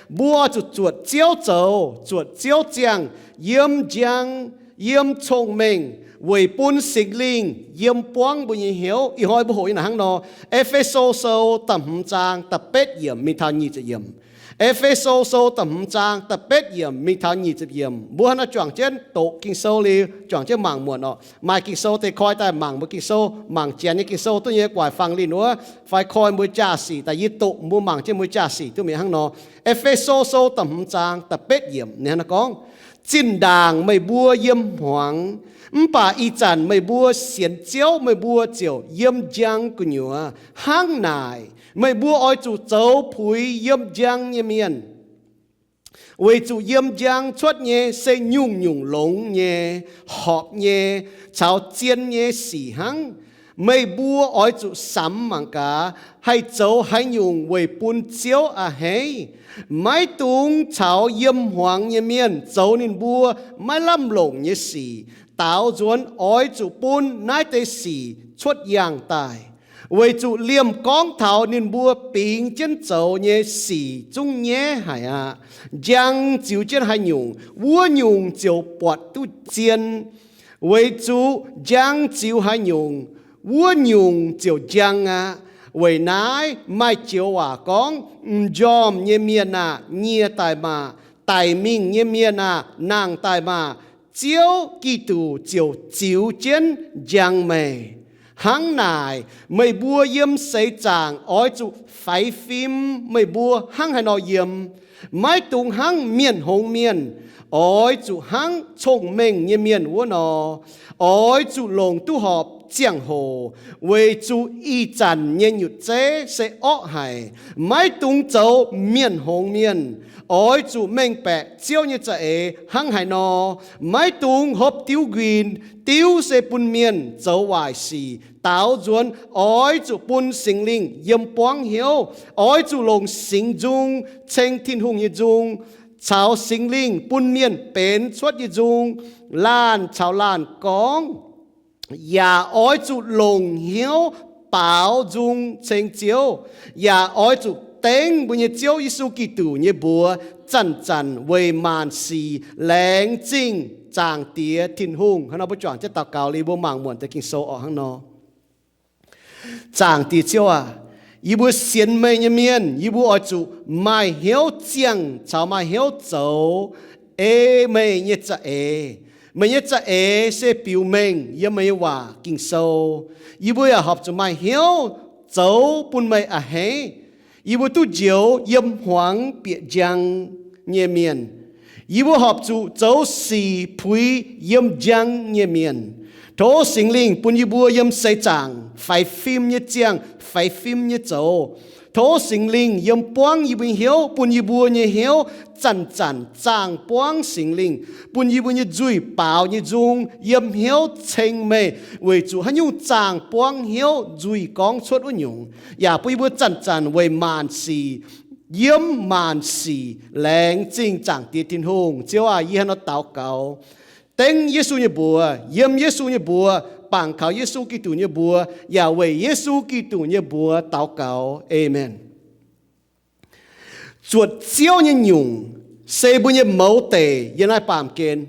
Mbuo oix zuqc zuotc Ziouv zoux, zuotc Ziouv ziangh, yiem njang, yiem cong-mengh, weic bun Singx Lingh yiem buangv mbuo nyei hnyouv. Ih hnoi mbuo hoqc nyei naaic hnangv nor, E^fe^so Sou da'hmz zaang da'betv yiemc mingh taux nyic ziepc yiemc. E^fe^so Sou da'hmz zaang da'betv yiemc mingh taux nyic ziepc yiemc. Mbuo hnangv nor juangc jienv doqc Ging-Sou liuz, juangc jienv mangc muonc orqc. Maaih Ging-Sou deix koi daaih mangc mbuo Ging-Sou, mangc Janx nyei Ging-Sou duqv nyei, guaix fangx linh wuov, fai koi mbuo jaa-sic daaih yie doqc mbuo mangc jienv mbuo jaa-sic duqv mingh hnangv nor. E^fe^so Sou da'hmz zaang da'betv yiemc ninh hnangv nor gorngv, Zinh ndaangc meih mbuo yiem hmuangx, mv baac ih zanc meih mbuo sienx Ziouv, meih mbuo ziouc yiem njang gu'nyuoz. Hnangv naaic, meih mbuo oix zuqc zoux puix yiem njang nyei mienh. Weic zuqc yiem njang cuotv nyei se nyungc-nyungc longx nyei, horpc nyei, caux zien nyei sic hnangv. Meih mbuo oix zuqc samx mangc gaax, haih zoux haaix nyungc weic bun Ziouv a'hneiv. Maiv dungx caux yiem hmuangx nyei mienh zoux ninh mbuo maiv lamh longc nyei sic. Daaux nzuonx oix zuqc bun naaiv deix sic cuotv yangh daaih, weic zuqc liemh gorngv taux ninh mbuo bingx jienv zoux nyei sic zungv nyaiv haic aqv. Njang ziux jienv haaix nyungc, wuov nyungc ziouc buatc duqv zien. Weic zuqc njang ziux haaix nyungc, wuov nyungc ziouc njang aqv. Weic naaiv maaih joux waac gorngv, M'njormh nyei mienh aah, nyie daaih maah! Daic mingh nyei mienh aah, nangh daaih maah! Ziouv Giduc ziouc ziux jienv njang meih. Hnangv naaic, meih mbuo yiem seix zaangc oix zuqc faix fim meih mbuo hnangv haaix nor yiem. Maiv dungx hnangv mienh hngongx mienh, oix zuqc hnangv cong-mengh nyei mienh wuov nor. Oix zuqc longc duqv horpc ziangh hoc, weic zuqc ih zanc nyei nyutc zeiv se orqv haic. Maiv dungx zoux mienh hngongx mienh. Oix zuqc mengh baeqc Ziouv nyei za'eix hnangv haaix nor. Maiv dungx hopv diuv nquin. Diuv se bun mienh zoux waaic sic. Daaux nzuonx oix zuqc bun Singx Lingh yiem buangv hnyouv. Oix zuqc longc singx nzung ceng Tin-Hungh nyei nzung, caux Singx Lingh bun mienh benx cuotv nyei nzung, laanh caux laanh gorngv. Yaac oix zuqc longc hnyouv baaux nzung ceng Ziouv, yaac oix zuqc dengv mbuo nyei Ziouv Yesu Giduc nyei mbuox zanc-zanc weic maanc sic laengz zingh Zaangc Diex Tin-Hungh. Hnangv nor mbuo juangc jienv daux gaux liuz mbuo mangc muonc deix Ging-Sou orqc hnangv nor. Zaangc Diex Ziouv aac, yie mbuo sienx meih nyei mienh, yie mbuo oix zuqc maaih hnyouv ziangh caux maaih hnyouv zoux ei meih nyei za'eix. Meih nyei za'eix se biux mengh yiem meih nyei waac Ging-Sou. Yie mbuo yaac horpc zuqc maaih hnyouv zoux bun meih a'hneiv. Yie mbuo duqv njoux yiem hmuangx bieqc njang nyei mienh. Yie mbuo horpc zuqc zoux sic puix yiem njang nyei mienh. Tov Singx Lingh bun yie mbuo yiem seix zaangc faix fim nyei ziangh faix fim nyei zoux. Tov Singx Lingh yiem buangv yie mbuo nyei hnyouv, bun yie mbuo nyei hnyouv zanc-zanc zaangh buangv Singx Lingh, bun yie mbuo nyei nzuih baaux nyei nzung yiem hnyouv ceng meih, weic zuqc haaix nyungc zaangh buangv hnyouv nzuih gorngv cuotv wuov nyungc, yaac bun yie mbuo zanc-zanc weic maanc sic, yiem maanc sic laengz zingh Zaangc Diex Tin-Hungh. Ziouv aac, yie hnangv nor daux gaux dengv Yesu nyei mbuox, yiem Yesu nyei mbuox, bangc kaux Yesu Giduc nyei mbuox, yaac weic Yesu Giduc nyei mbuox daux gaux. Aamen. Zuotc Ziouv nyei nyungc se mbuo nyei mouz deic yiem naaiv baamh gen.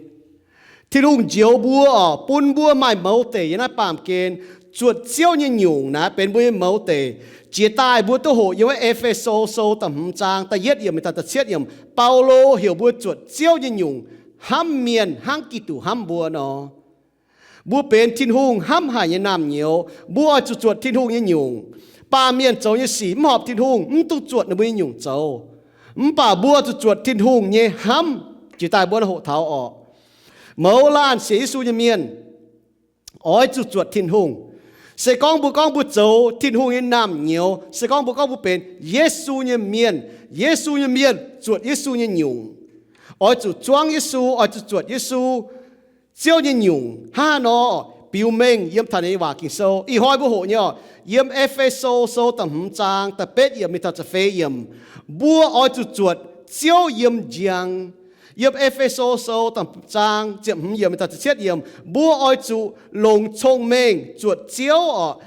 Tin-Hungh njoux mbuo orqc, bun mbuo maaih mouz deic yiem naaiv baamh gen. Zuotc Ziouv nyei nyungc naaiv benx mbuo nyei mouz deic. Jiex daaih mbuo duqv hoqc yiem wuov E^fe^so Sou da'hmz zaang da'yietv yiemc mingh taux da'cietv yiemc, Baulo heuc mbuo zuotc Ziouv nyei nyungc, hnamv mienh hnangv Giduc hnamv mbuo nor. Mbuo benx Tin-Hungh hnamv haic nyei naamh nyouz, mbuo oix zuqc zuotc Tin-Hungh nyei nyungc. Baamh mienh zoux nyei sic mv horpc Tin-Hungh, mv duqv zuotc ninh mbuo nyei nyungc zoux. Mv baac mbuo zuqc zuotc Tin-Hungh nyei hnamv. Jiex daaih mbuo hoqc taux orqc, mouz laanh sienx Yesu nyei mienh oix zuqc zuotc Tin-Hungh. Se gorngv mbuo gorngv mbuo zoux Tin-Hungh nyei naamh nyouz, se gorngv mbuo gorngv mbuo benx Yesu nyei mienh, Yesu nyei mienh zuotc Yesu nyei nyungc. Oix zuqc zuangv Yesu, oix zuqc zuotc Yesu, Ziouv nyei nyungc. Hnangv haaix nor? Biux mengh yiem taux ninh nyei waac Ging-Sou. Ih hnoi mbuo hoqc nyei orqc, yiem E^fe^so Sou da'hmz zaang da'betv yiemc mingh taux ziepc feix yiemc, mbuo oix zuqc zuotc Ziouv yiem njang. Yiem E^fe^so Sou da'hmz zaang ziepc hmz yiemc mingh taux ziepc cietv yiemc, mbuo oix zuqc longc cong-mengh zuotc Ziouv orqc.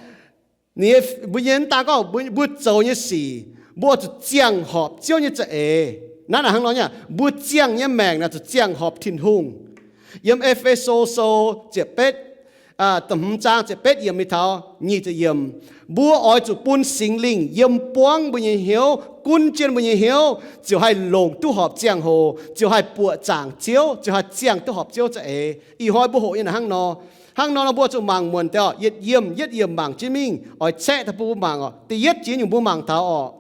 Ninh, mbuo nyei mv daan gorngv mbuo zoux nyei sic, mbuo oix zuqc ziangh horpc Ziouv nyei za'eix. Naaiv naaic hnangv nor nyei, mbuo ziangh nyei maengc naaic zuqc ziangh horpc Tin-Hungh. Yiem E^fe^so Sou ziepc betv, da'hmz zaang ziepc betv yiemc mingh taux nyic ziepc yiemc, mbuo oix zuqc bun Singx Lingh yiem buangv mbuo nyei hnyouv, gunv jienv mbuo nyei hnyouv, ziouc haih longc duqv horpc ziangh hoc, ziouc haih buoqc zaangc Ziouv, ziouc haih ziangh duqv horpc Ziouv za'eix. Ih hnoi mbuo hoqc nyei naaic hnangv nor. Hnangv nor nor mbuo zuqc mangc muonc deix orqc, yietc yiemc yietc yiemc mangc jienv mingh, oix caeqv daaih bun mbuo mangc taux. Da'yietv jiex nyungc mbuo mangc taux orqc,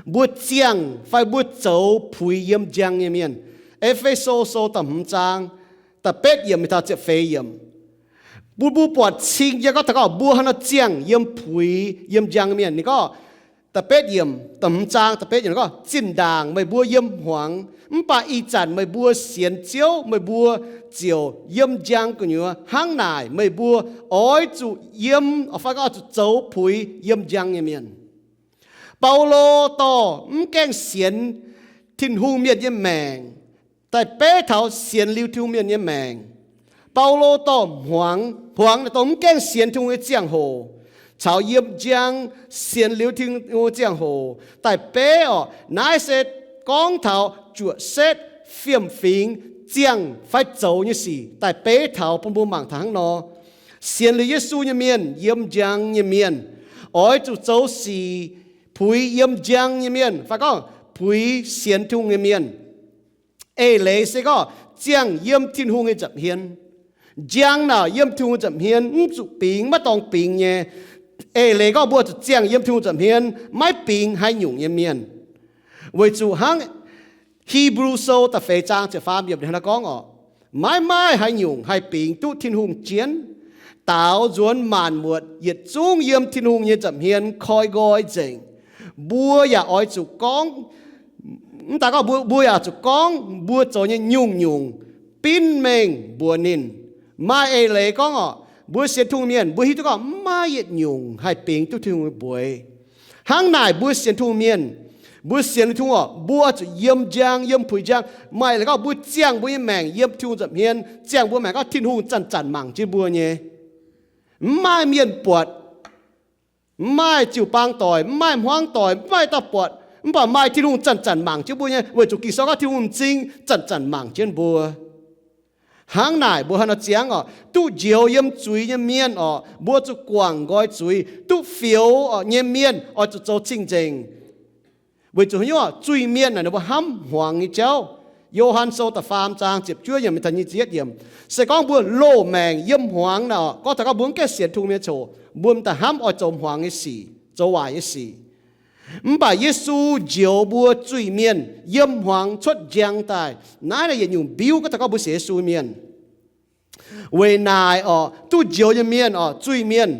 mbuo ziangh fai mbuo zoux puix yiem njang nyei mienh. E^fe^so Sou da'hmz zaang da'betv yiemc mingh taux ziepc feix yiemc, bun mbuo buatc cing yie gorngv taux gorngv mbuo haaix nor ziangh yiem puix yiem njang nyei mienh. Ninh gorngv, da'betv yiemc, da'hmz zaang da'betv yiemc gorngv, zinh ndaangc meih mbuo yiem hmuangx, mv baac ih zanc meih mbuo sienx Ziouv, meih mbuo ziouc yiem njang gu'nyuoz. Hnangv naaic meih mbuo oix zuqc yiem, fai gorngv oix zuqc zoux puix yiem njang nyei mienh. Baulo dorh mv gaengh sienx Tin-Hungh mienh nyei maengc daaih beiv taux sienx liuz Tin-Hungh mienh nyei maengc. Baulo dorh hmuangx, hmuangx naaic dongh mv gaengh sienx Tin-Hungh nyei ziangh hoc caux yiem njang sienx liuz Tin-Hungh nyei ziangh hoc daaih beiv orqc. Naaiv se gorngv taux juoqc setv fiem-fingx ziangh fai zoux nyei sic daaih beiv taux bun mbuo mangc taux hnangv nor. Sienx liuz Yesu nyei mienh, yiem njang nyei mienh, oix zuqc zoux sic puix yiem njang nyei mienh, fai gorngv puix sienx Tin-Hungh nyei mienh. Eix leiz se gorngv ziangh yiem Tin-Hungh nyei nza'hmien. Njang naaic yiem Tin-Hungh nza'hmien, mv zuqc bingx, maiv dorngx bingx nyei. Eix leiz gorngv mbuo zuqc ziangh yiem Tin-Hungh nza'hmien, maiv bingx haaix nyungc nyei mienh. Weic zuqc hnangv Hipv^lu Sou da'feix zaang ziepc faam yiemc ninh hnangv naaiv gorngv orqc, maiv maaih haaix nyungc haih bingx duqv Tin-Hungh jienv. Daaux nzuonx maanc muotc yietc zungv yiem Tin-Hungh nyei nza'hmien koi nqoi nzengc. Mbuo yaac oix zuqc gorngv, mv daaih gorngv mbuo, mbuo yaac zuqc gorngv mbuo zoux nyei nyungc-nyungc binv mengh mbuox ninh. Maaih eix leiz gorngv orqc, mbuo sienx Tin-Hungh mienh mbuo hiuv duqv gorngv mv maaih yietc nyungc haih bingx duqv Tin-Hungh nyei mbuox. Hnangv naaic mbuo sienx Tin-Hungh mienh, mbuo sienx Tin-Hungh orqc, mbuo zuqc yiem njang, yiem puix njang. Maaih eix leiz gorngv mbuo ziangh mbuo nyei maengc yiem Tin-Hungh nza'hmien, ziangh mbuo maengc gorngv Tin-Hungh zanc-zanc mangc jienv mbuo nyei. Mv maaih mienh buatc, mv maaih jiu-baang doic, mv maaih hmuangv doic, mv maaih dauh buatc, mv baac maaih Tin-Hungh zanc-zanc mangc jienv mbuo nyei, weic zuqc Ging-Sou gorngv Tin-Hungh m'zing zanc-zanc mangc jienv mbuo. Hnangv naaic mbuo haaix nor ziangh orqc, duqv njoux yiem zuiz nyei mienh orqc, mbuo zuqc guangc nqoi zuiz. Duqv fioux orqc nyei mienh oix zuqc zoux cing-nzengc. Weic zuqc haaix nyungc orqc, zuiz-mienh naaic ninh mbuo hnamv hmuangx nyei jauv. Yo^han Sou da'faam zaang ziepc juov yiemc mingh taux nyic ziepc yietv yiemc, se gorngv mbuo loz-maengc yiem hmuangx naaic orqc, gorngv taux gorngv mbuo mv gaengh sienx Tin-Hungh mienh coc, mbuo m'daaih hnamv oix zoux hmuangx nyei sic, zoux waaic nyei sic. Mv baac Yesu njoux mbuo zuiz-mienh yiem hmuangx cuotv njang daaih. Naaiv naaic yietc nyungc mbiuv gorngv taux gorngv mbuo sienx Yesu mienh. Weic naaic orqc, duqv njoux nyei mienh orqc, zuiz-mienh,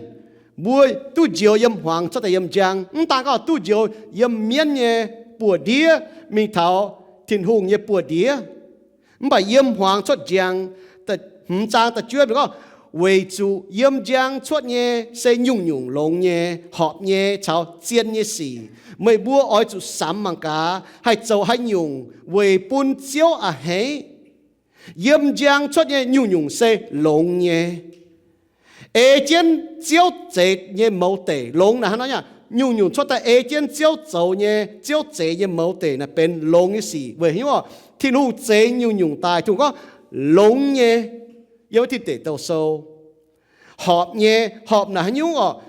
mbuo duqv njoux yiem hmuangx cuotv daaih yiem njang. Mv daan gorngv duqv njoux yiem mienv nyei buoz-ndiev mingh taux Tin-Hungh nyei buoz-ndiev, mv baac yiem hmuangx cuotv njang. Hmz zaang da'juov gorngv, weic zuqc yiem njang cuotv nyei se nyungc-nyungc longx nyei, horpc nyei caux zien nyei sic. Meih mbuo oix zuqc samx mangc gaax haih zoux haaix nyungc weic bun Ziouv a'hneiv. Yiem njang cuotv nyei nyungc-nyungc se longx nyei, ei jienv Ziouv zeix nyei mouz deic. Longx naaic hnangv nor nyei, nyungc-nyungc cuotv daaih ei jienv Ziouv zoux nyei, Ziouv zeix nyei mouz deic naaic benx longx nyei sic. Weic haaix nyungc orqc? Tin-Hungh zeix nyungc-nyungc daaih, Tin-Hungh gorngv longx nyei. Yiem wuov Tin Deic Douh Sou, horpc nyei, horpc naaic haaix nyungc orqc?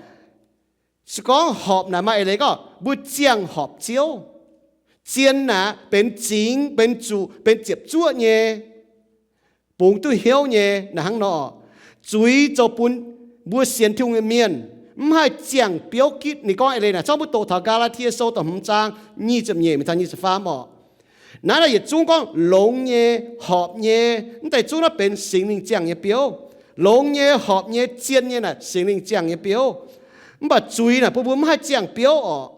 Se gorngv horpc naaic maaih eix leiz gorngv mbuo ziangh horpc Ziouv. Zien naaic benx zingx, benx zuqc, benx ziepc zuoqv nyei, bungx duqv hnyouv nyei naaic hnangv nor. Zuiz zoux bun mbuo sienx Tin-Hungh nyei mienh mv haih ziangh biouv gitv. Ninh gorngv eix leiz naaic, zorqv mbuo doqc taux Gaa^laa^tie Sou da'hmz zaang nyic ziepc nyeic mingh taux nyic ziepc faam orqc. Naaiv naaic yietc zungv gorngv longx nyei, horpc nyei, mv deix zungv naaiv benx Singx Lingh ziangh nyei biouv. Longx nyei, horpc nyei, zien nyei naaic Singx Lingh ziangh nyei biouv. Mv baac zuiz naaic bun mbuo mv haih ziangh biouv orqc.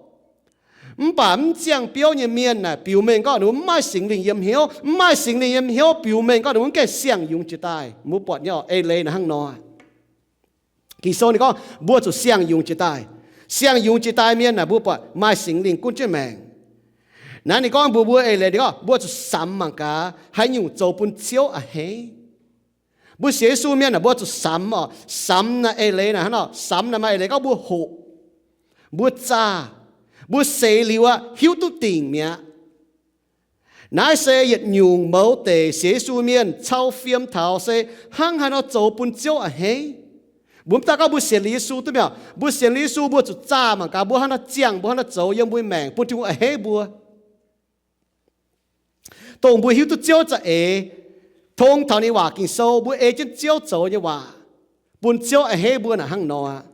Mv baac mv ziangh biouv nyei mienh naaic biux mengh gorngv ninh mbuo mv maaih Singx Lingh yiem hnyouv. Mv maaih Singx Lingh yiem hnyouv biux mengh gorngv ninh mbuo mv gaengh siang-yungz jiex daaih. Mbuo buatc nyei orqc, eix leiz naaic hnangv nor. Ging-Sou ninh gorngv mbuo zuqc siang-yungz jiex daaih. Siang-yungz jiex daaih mienh naaic mbuo buatc maaih Singx Lingh gunv jienv maengc. Naaiv ninh gorngv mbuox mbuo eix leiz, ninh gorngv mbuo zuqc samx mangc gaax haaix nyungc zoux bun Ziouv a'hneiv. Mbuo sienx Yesu mienh naaic mbuo zuqc samx orqc. Samx naaic eix leiz naaic hnangv nor, samx naaic maaih eix leiz gorngv mbuo hoqc, mbuo zaah, mbuo seix liuz aqv hiuv duqv dingc mi'aqv. Naaiv se yietc nyungc mouz deic sienx Yesu mienh cau fiem taux se hnangv haaix nor zoux bun Ziouv a'hneiv. Mbuo mv daaih gorngv mbuo sienx liuz Yesu duqv mi'aqv. Mbuo sienx liuz Yesu mbuo zuqc zaah mangc gaax mbuo hnangv haaix nor ziangh, mbuo hnangv haaix nor zoux yiem mbuo nyei maengc bun Tin-Hungh a'hneiv mbuo. Dongh mbuo hiuv duqv Ziouv za'eix, tong taux ninh nyei waac Ging-Sou, mbuo ei jienv Ziouv zoux nyei waac, bun Ziouv a'hneiv mbuo naaic hnangv nor aqv.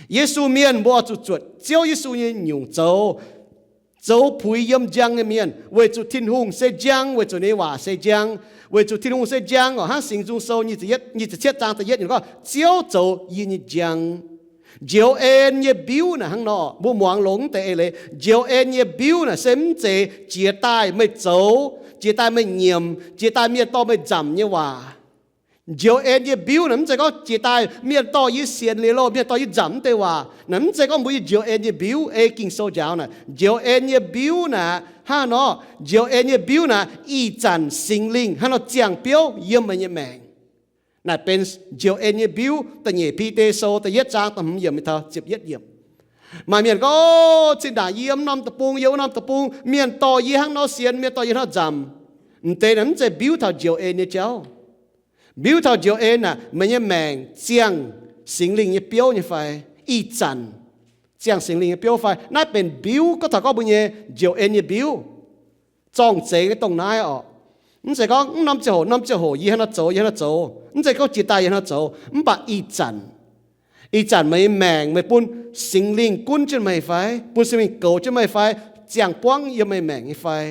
Yesu mienh mbuo oix zuqc zuotc Ziouv Yesu nyei nyungc zoux, zoux puix yiem njang nyei mienh, weic zuqc Tin-Hungh se njang, weic zuqc ninh nyei waac se njang. Weic zuqc Tin-Hungh se njang oc, hnangv Singx Nzung Sou nyic ziepc cietv zaang da'yietv yiemc gorngv, Ziouv zoux yie nyei njang. Njoux en nyei mbiuv naaic hnangv nor, mbuo muangx longx deix eix leiz. Njoux en nyei mbiuv naaic se mv zeiz jiex daaih meih zoux, jiex daaih meih nyiemc, jiex daaih mienh dorh meih nzamc nyei waac. Njoux en nyei mbiuv naaic mv zeiz gorngv jiex daaih mienh dorh yie sienx liuz loh, mienh dorh yie nzamc mv deix waac. Naaiv mv zeiz gorngv mbuo nyei njoux en nyei mbiuv. Ei Ging-Sou njaaux naaic, njoux en nyei mbiuv naaic hnangv nor, njoux en nyei mbiuv naaic ih zanc Singx Lingh hnangv nor ziangh biouv yiem meih nyei maengc. Naaic benx njoux en nyei mbiuv. Da'nyeic Bide Sou da'yietv zaang da'hmz yiemc taux ziepc yietv yiemc. Maaih mienh gorngv, O, zinh ndaangc yie yiem norm deic-bung, yiem wuov norm deic-bung, mienh dorh yie hnangv nor sienx, mienh dorh yie hnangv nzamc. M'deix naaic mv zeiz mbiuv taux njoux en nyei jauv. Mbiuv taux njoux en naaic, meih nyei maengc ziangh Singx Lingh nyei biouv nyei fai? Ih zanc ziangh Singx Lingh nyei biouv fai? Naaiv benx mbiuv, gorngv taux gorngv mbuo nyei njoux en nyei mbiuv, zorng-zengx nyei dongh naaiv oc. Mv zeiz gorngv mv norm ziangh hoc, norm ziangh hoc yie hnangv nor zoux, yie hnangv nor zoux. Mv zeiz gorngv jiex daaih yie hnangv nor zoux. Mv baac ih zanc, ih zanc meih nyei maengc meih bun Singx Lingh gunv jienv meih fai? Bun Singx Lingh goux jienv meih fai? Ziangh buangv yiem meih maengc nyei fai?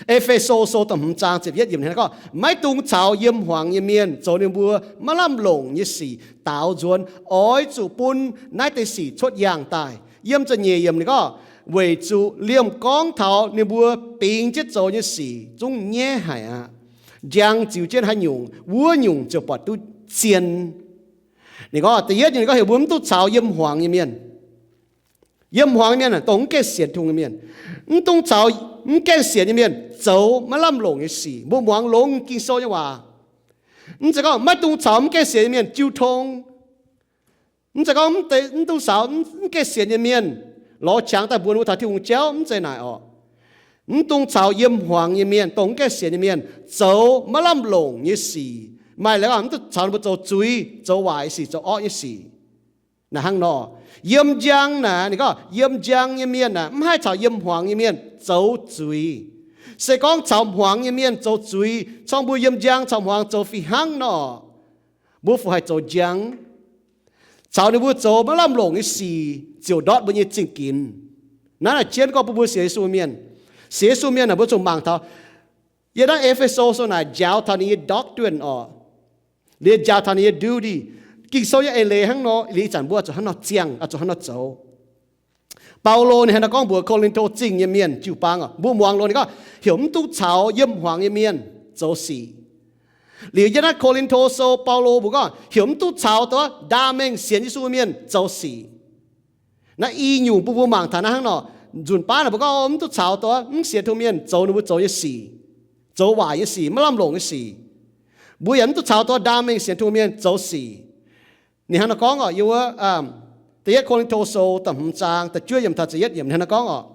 E^fe^so Sou da'hmz zaang ziepc yietv yiemc hnangv nor gorngv, Maiv dungx caux yiem hmuangx nyei mienh zoux ninh mbuo maiv lamh longc nyei sic daaux nzuonx. Oix zuqc bun naaiv deix sic cuotv yaangh daaih. Yiem ziepc nyeic yiemc ninh gorngv, Weic zuqc liemh gorngv taux ninh mbuo bingx jienv zoux nyei sic zungv nyaiv haic aqv. Njang ziux jienv haaix nyungc, wuov nyungc ziouc buatc duqv zien. Ninh gorngv da'yietv nyungc ninh gorngv heuc mbuo mv dungx caux yiem hmuangx nyei mienh. Yiem hmuangx nyei mienh aah, dongh mv gaengh sienx Tin-Hungh nyei mienh. Mv dungx caux mv gaengh sienx nyei mienh zoux maiv lamh longc nyei sic. Mbuo muangx longx Ging-Sou nyei waac. Mv zeiz gorngv maiv dungx caux mv gaengh sienx nyei mienh jiu tong. Mv zeiz gorngv mv dungx caux mv gaengh sienx nyei mienh lorz qangx daaih mbuox ninh mbuo taux Tin-Hungh jauv, mv zeiz naaic orqc. Mv dungx caux yiem hmuangx nyei mienh, dongh mv gaengh sienx nyei mienh, zoux maiv lamh longc nyei sic. Maaih leiz gorngv mv dungx caux ninh mbuo zoux zuiz, zoux waaic nyei sic, zoux orqv nyei sic. Naaic hnangv nor, yiem njang naaic, ninh gorngv yiem njang nyei mienh naaic mv haih caux yiem hmuangx nyei mienh zoux zuiz. Se gorngv caux hmuangx nyei mienh zoux zuiz, corng mbuo yiem njang caux hmuangx zoux fih hnangv nor, mbuo fu haih zoux njang? Caux ninh mbuo zoux maiv lamh longc nyei sic ziouc ndortv mbuo nyei zingh ginx. Naaiv naaic jienv gorngv bun mbuo sienx Yesu mienh. Sienx Yesu mienh naaic mbuo zuqc mangc taux yiem naaiv E^fe^so Sou naaic njaaux taux ninh nyei doctrine orqc, liemh njaaux taux ninh nyei duty. Ging-Sou nyei eix leiz hnangv nor, liuz ih zanc mbuo zuqc hnangv nor ziangh, zuqc hnangv nor zoux. Baulo ninh hnangv nor gorngv mbuox Ko^lin^to Zingh nyei mienh jiu-baang orqc, mbuo muangx loz ninh gorngv heuc mv dungx caux yiem hmuangx nyei mienh zoux sic. Liuz yiem naaiv Ko^lin^to Sou Baulo mbuox gorngv heuc mv dungx caux dongh ndaam mengh sienx Yesu mienh zoux sic. Naaiv i nyungc bun mbuo mangc taux naaiv hnangv nor, nzunc baav naaic mbuo gorngv mv dungx caux dongh mv sienx Tin-Hungh mienh zoux ninh mbuo zoux nyei sic, zoux waaic nyei sic, maiv lamh longc nyei sic. Mbuo yaac mv dungx caux dongh ndaam mengh sienx Tin-Hungh mienh zoux sic. Ninh hnangv nor gorngv orqc, yiem wuov da'yietv Ko^lin^to Sou da'hmz zaang da'juov yiemc taux ziepc yietv yiemc hnangv nor gorngv orqc,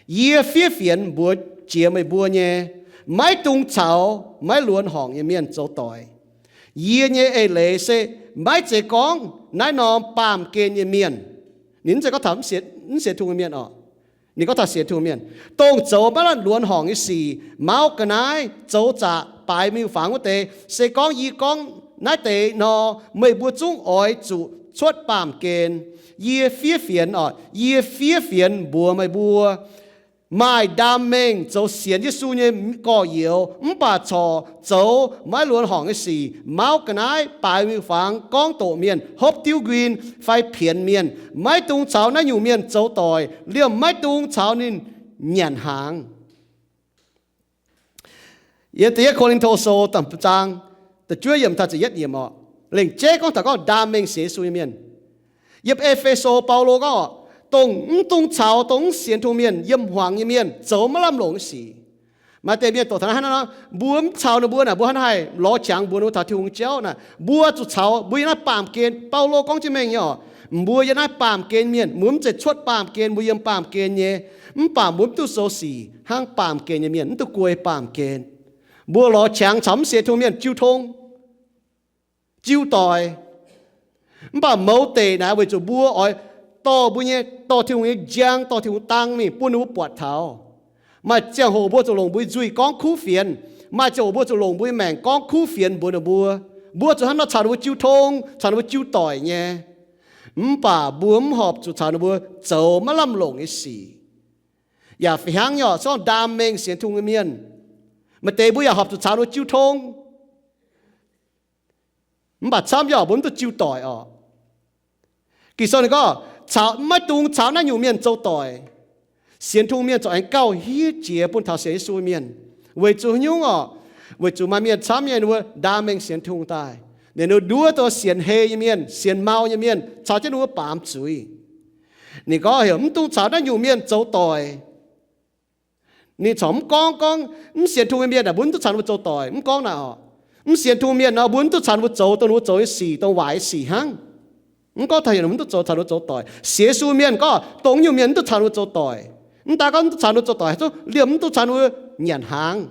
Yie fiev fienx mbuox jiex meih mbuo nyei, maiv dungx caux maiv luonx horngc nyei mienh zoux doic. Yie nyei eix leiz se maiv zeiz gorngv naaiv norm baamh gen nyei mienh. Ninh mv zeiz gorngv taux mv sienx Tin-Hungh nyei mienh orqc. Ninh gorngv taux sienx Tin-Hungh mienh, dongh zoux maiv lamh luonx horngc nyei sic, mauv ga'naaiv, zoux zaqc, baaix miuc-fangx wuov deix. Se gorngv yie gorngv naaiv deix nor, meih mbuo zungv oix zuqc cuotv baamh gen. Yie fiev fienx orqc, yie fiev fienx mbuox meih mbuo, maaih ndaam mengh zoux sienx Yesu nyei gorx-youz mv baac corc zoux maiv luonx horngc nyei sic, mauv ga'naaiv, baaix miuc-fangx, gorngv doqc mienh, hopv diuv nquin fai pienx mienh. Maiv dungx caux naaiv nyungc mienh zoux doic, liemh maiv dungx caux ninh nyanc hnaangx. Yiem da'yietv Ko^lin^to Sou da'hmz zaang da'juov yiemc taux ziepc yietv yiemc orqc, lengc jeiv gorngv taux gorngv ndaam mengh sienx Yesu nyei mienh. Yiem E^fe^so Baulo gorngv orqc, dongh mv dungx caux dongh mv sienx Tin-Hungh mienh, yiem hmuangx nyei mienh zoux maiv lamh longc nyei sic. Maaih deix mienh doqc taux naaiv hnangv nor, mbuo mv caux ninh mbuo naaic, mbuo hnangv haaix lorz qangx mbuox ninh mbuo taux Tin-Hungh jauv naaic? Mbuo zuqc caux mbuo yiem naaiv baamh gen. Baulo gorngv jienv mengh nyei orqc, Mbuo yiem naaiv baamh gen mienh, mbuo mv zeiz cuotv baamh gen, mbuo yiem baamh gen nyei. Mv baac mbuo mv duqv sou sic hnangv baamh gen nyei mienh, mv duqv guei baamh gen. Mbuo lorz qangx caux mv sienx Tin-Hungh mienh jiu tong, jiu doic. Mv baac mouz deic naaiv weic zuqc mbuo oix dorh mbuo nyei, dorh Tin-Hungh nyei njang, dorh Tin-Hungh dang mingh bun ninh mbuo buatc taux. Maaih ziangh hoc mbuo zuqc longc mbuo nyei nzuih gorngv kuv fienx. Maaih ziangh hoc mbuo zuqc longc mbuo nyei maengc gorngv kuv fienx mbuox ninh mbuo. Mbuo zuqc hnangv nor caux ninh mbuo jiu tong, caux ninh mbuo jiu doic nyei. Mv baac mbuo mv horpc zuqc caux ninh mbuo zoux maiv lamh longc nyei sic. Yaac fih hnangv nyei oc, se gorngv ndaam mengh sienx Tin-Hungh nyei mienh, maaih deix mbuo yaac horpc zuqc caux ninh mbuo jiu tong. Mv baac camv yaac mbuo mv duqv jiu doic oc. Ging-Sou ninh gorngv, caux, maiv dungx caux naaiv nyungc mienh zoux doic. Sienx Tin-Hungh mienh ziouc aengx gauh hiev jiex bun taux sienx Yesu mienh. Weic zuqc haaix nyungc oc? Weic zuqc maaih mienh camv nyei ninh mbuo ndaam mengh sienx Tin-Hungh daaih. Ninh mbuo nduov dongh sienx hei nyei mienh, sienx mau nyei mienh, caux jienv ninh mbuo baamz zuiz. Ninh gorngv heuc mv dungx caux naaiv nyungc mienh zoux doic. Ninh corc mv gorngv, gorngv mv sienx Tin-Hungh nyei mienh aah, mbuo mv duqv caux ninh mbuo zoux doic. Mv gorngv naaic oc. Mv sienx Tin-Hungh mienh nor, mbuo mv duqv caux ninh mbuo zoux dongh ninh mbuo zoux nyei sic, dongh waaic nyei sic hnangv. Mv gorngv taux heuc mv duqv zoux, caux ninh mbuo zoux doic. Sienx Yesu mienh gorngv dongh nyungc mienh mv duqv caux ninh mbuo zoux doic. Mv daaih gorngv mv duqv caux ninh mbuo zoux doic, haaix zanc liemh mv duqv caux ninh mbuo nyanc hnaangx.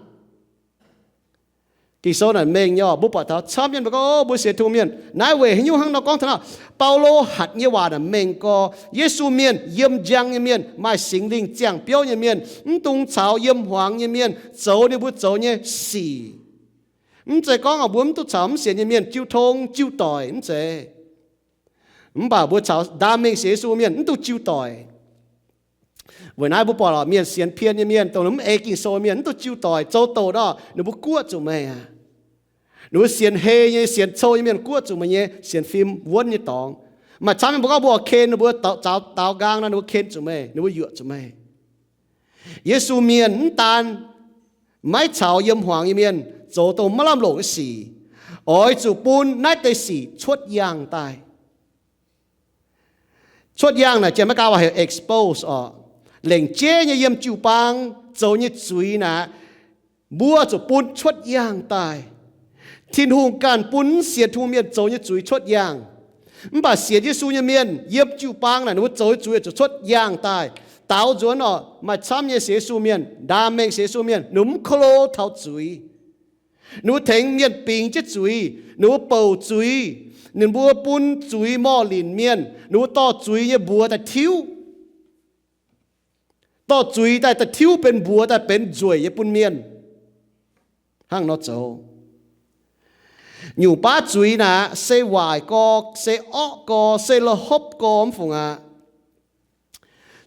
Ging-Sou naaic mengh nyei oc, mbuo buatc taux camv nyei mbuo gorngv, o, mbuo sienx Tin-Hungh mienh. Naaiv weic haaix nyungc hnangv nor gorngv taux naaiv? Baulo hatc nyei waac naaic mengh gorx, Yesu mienh, yiem njang nyei mienh, maaih Singx Lingh ziangh biouv nyei mienh, mv dungx caux yiem hmuangx nyei mienh zoux ninh mbuo zoux nyei sic. Mv zeiz gorngv mbuo mv duqv caux mv sienx nyei mienh jiu tong jiu doic, mv zeiz. Mv baac mbuo caux ndaam mengh sienx Yesu mienh mv duqv jiu doic. Weic naaiv mbuo buatc lorqc, mienh sienx pien nyei mienh, dongh mv ei Ging-Sou mienh, mv duqv jiu doic, zoux doqc nor, ninh mbuo guoqv zuqc meih aqv. Ninh mbuo sienx hei nyei, sienx cou nyei mienh guoqv zuqc meih nyei sienx fim wuonv nyei dorngx. Maaih camv mienh mbuo gorngv mbuo ken ninh mbuo, daaux, daaux nqaang nor ninh mbuo ken zuqc meih, ninh mbuo yuoqc zuqc meih. Yesu mienh mv daan maiv caux yiem hmuangx nyei mienh zoux dongh maiv lamh longc nyei sic, oix zuqc bun naaiv deix sic cuotv yaangh daaih. Cuotv yaangh naaic janx-Meiv gaa waac heuc expose oc. Lengc jeiv nyei yiem jiu-baang zoux nyei zuiz naaic, mbuo zuqc bun cuotv yaangh daaih. Tin-Hungh ganh bun mv sienx Tin-Hungh mienh zoux nyei zuiz cuotv yaangh. Mv baac sienx Yesu nyei mienh yiem jiu-baang naaic ninh mbuo zoux nyei zuiz zuqc cuotv yaangh daaih. Daaux nzuonx oc, maaih camv nyei sienx Yesu mienh, ndaam mengh sienx Yesu mienh, ninh mbuo mv ko lo taux zuiz. Ninh mbuo tengx mienh bingx jienv zuiz, ninh mbuo bouc zuiz, ninh mbuo bun zuiz morh linc mienh, ninh mbuo dorh zuiz nyei mbuox daaih tiuv. Dorh zuiz daaih, daaih tiuv benx mbuox daaih benx nzueic nyei bun mienh. Hnangv nor zoux. Nyungc baav zuiz naaic se waaic gorx, se orqv gorx, se la'hopv gorx mv fungc aqv.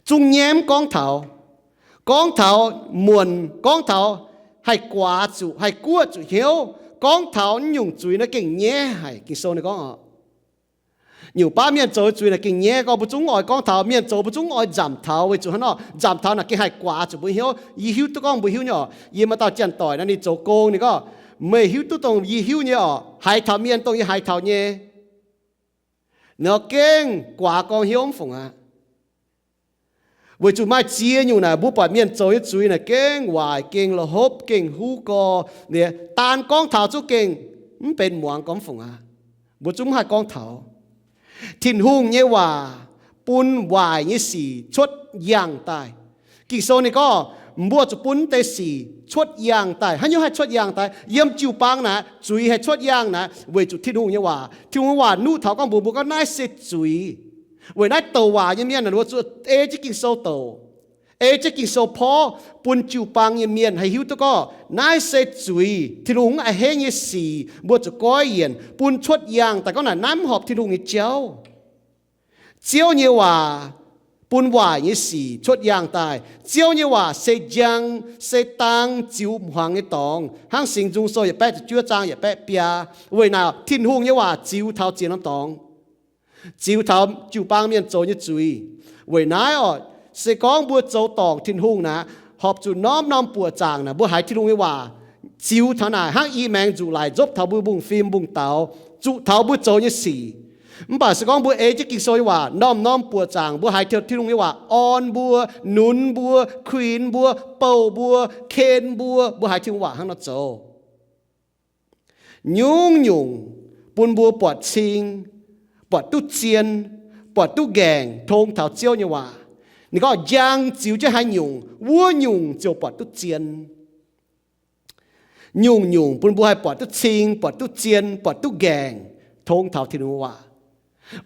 Zungv nyaiv mv gorngv taux. Gorngv taux muonc, gorngv taux haih guaax zuqc, haih guoqv zuqc hnyouv, gorngv taux naaiv nyungc zuiz naaiv gengh nyaiv haic. Ging-Sou ninh gorngv oc, nyungc baav mienh zoux zuiz naaic gengh nyaiv gorngv, mbuo zungv mv oix gorngv taux. Mienh zoux mbuo zungv mv oix nzamc taux, weic zuqc hnangv nor, nzamc taux naaic gengh haih guaax zuqc mbuo hnyouv. Yie hiuv duqv gorngv mbuo hiuv nyei oc. Yie maaih dauh janx-doic naaiv ninh zoux gong, ninh gorngv, meih hiuv duqv dongh yie hiuv nyei oc, haiz taux mienh dongh yie haiz taux nyei. Nor gengh guaax gorngv hnyouv mv fungc aqv. Weic zuqc maaih ziex nyungc naaic mbuo buatc mienh zoux nyei zuiz naaic gengh waaic, gengh la'hopv, gengh huv gorx. Daan gorngv taux zungv gengh mv benx muangx gorngv mv fungc aqv. Mbuo zungv mv haih gorngv taux. Tin-Hungh nyei waac bun waaic nyei sic cuotv yaangh daaih. Ging-Sou ninh gorngv, mbuo zuqc bun deix sic cuotv yaangh daaih. Haaix nyungc haih cuotv yaangh daaih? Yiem jiu-baang naaic, zuiz haih cuotv yaangh naaic, weic zuqc Tin-Hungh nyei waac. Tin-Hungh nyei waac nuqv taux gorngv mbuox mbuo gorngv naaiv se zuiz. Weic naaiv douc waac nyei mienh aah, mbuo zuqc ei jienv Ging-Sou douc, ei jienv Ging-Sou porv, bun jiu-baang nyei mienh haih hiuv duqv gorngv naaiv se zuiz, Tin-Hungh mv a'hneiv nyei sic, mbuo zuqc goiv yienc bun cuotv yaangh daaih gorngv naaic naaiv mv horpc Tin-Hungh nyei jauv. Ziouv nyei waac bun waaic nyei sic cuotv yaangh daaih. Ziouv nyei waac se njang, se dang ziux hmuangx nyei dorngx, hnangv Singx Nzung Sou yietc baeqv ziepc juov zaang yietc baeqv biaa. Weic naaic Tin-Hungh nyei waac ziux taux ziex norm dorngx. Ziux taux jiu-baang mienh zoux nyei zuiz. Weic naaiv oc, se gorngv mbuo zoux dorngc Tin-Hungh naaic, horpc zuqc norm-norm buoqc zaangc naaic mbuo haiz Tin-Hungh nyei waac ziux taux naaic, hnangv i maengx nzuqc laic nzopv taux mbuo mbungv-fim mbungv-daux, zuqc taux mbuo zoux nyei sic. Mv baac se gorngv mbuo ei jienv Ging-Sou nyei waac norm-norm buoqc zaangc, mbuo haiz Tin-Hungh nyei waac orn mbuo, nunx mbuo, kuinx mbuo, bouh mbuo, ken mbuo, mbuo haiz Tin-Hungh waac hnangv nor zoux. Nyungc-nyungc bun mbuo buatc cing, buatc duqv zien, buatc duqv nqaengc tong taux Ziouv nyei waac. Ninh gorngv njang ziux jienv haaix nyungc, wuov nyungc ziouc buatc duqv zien. Nyungc-nyungc bun mbuo haih buatc duqv cing, buatc duqv zien, buatc duqv nqaengc tong taux Tin-Hungh nyei waac.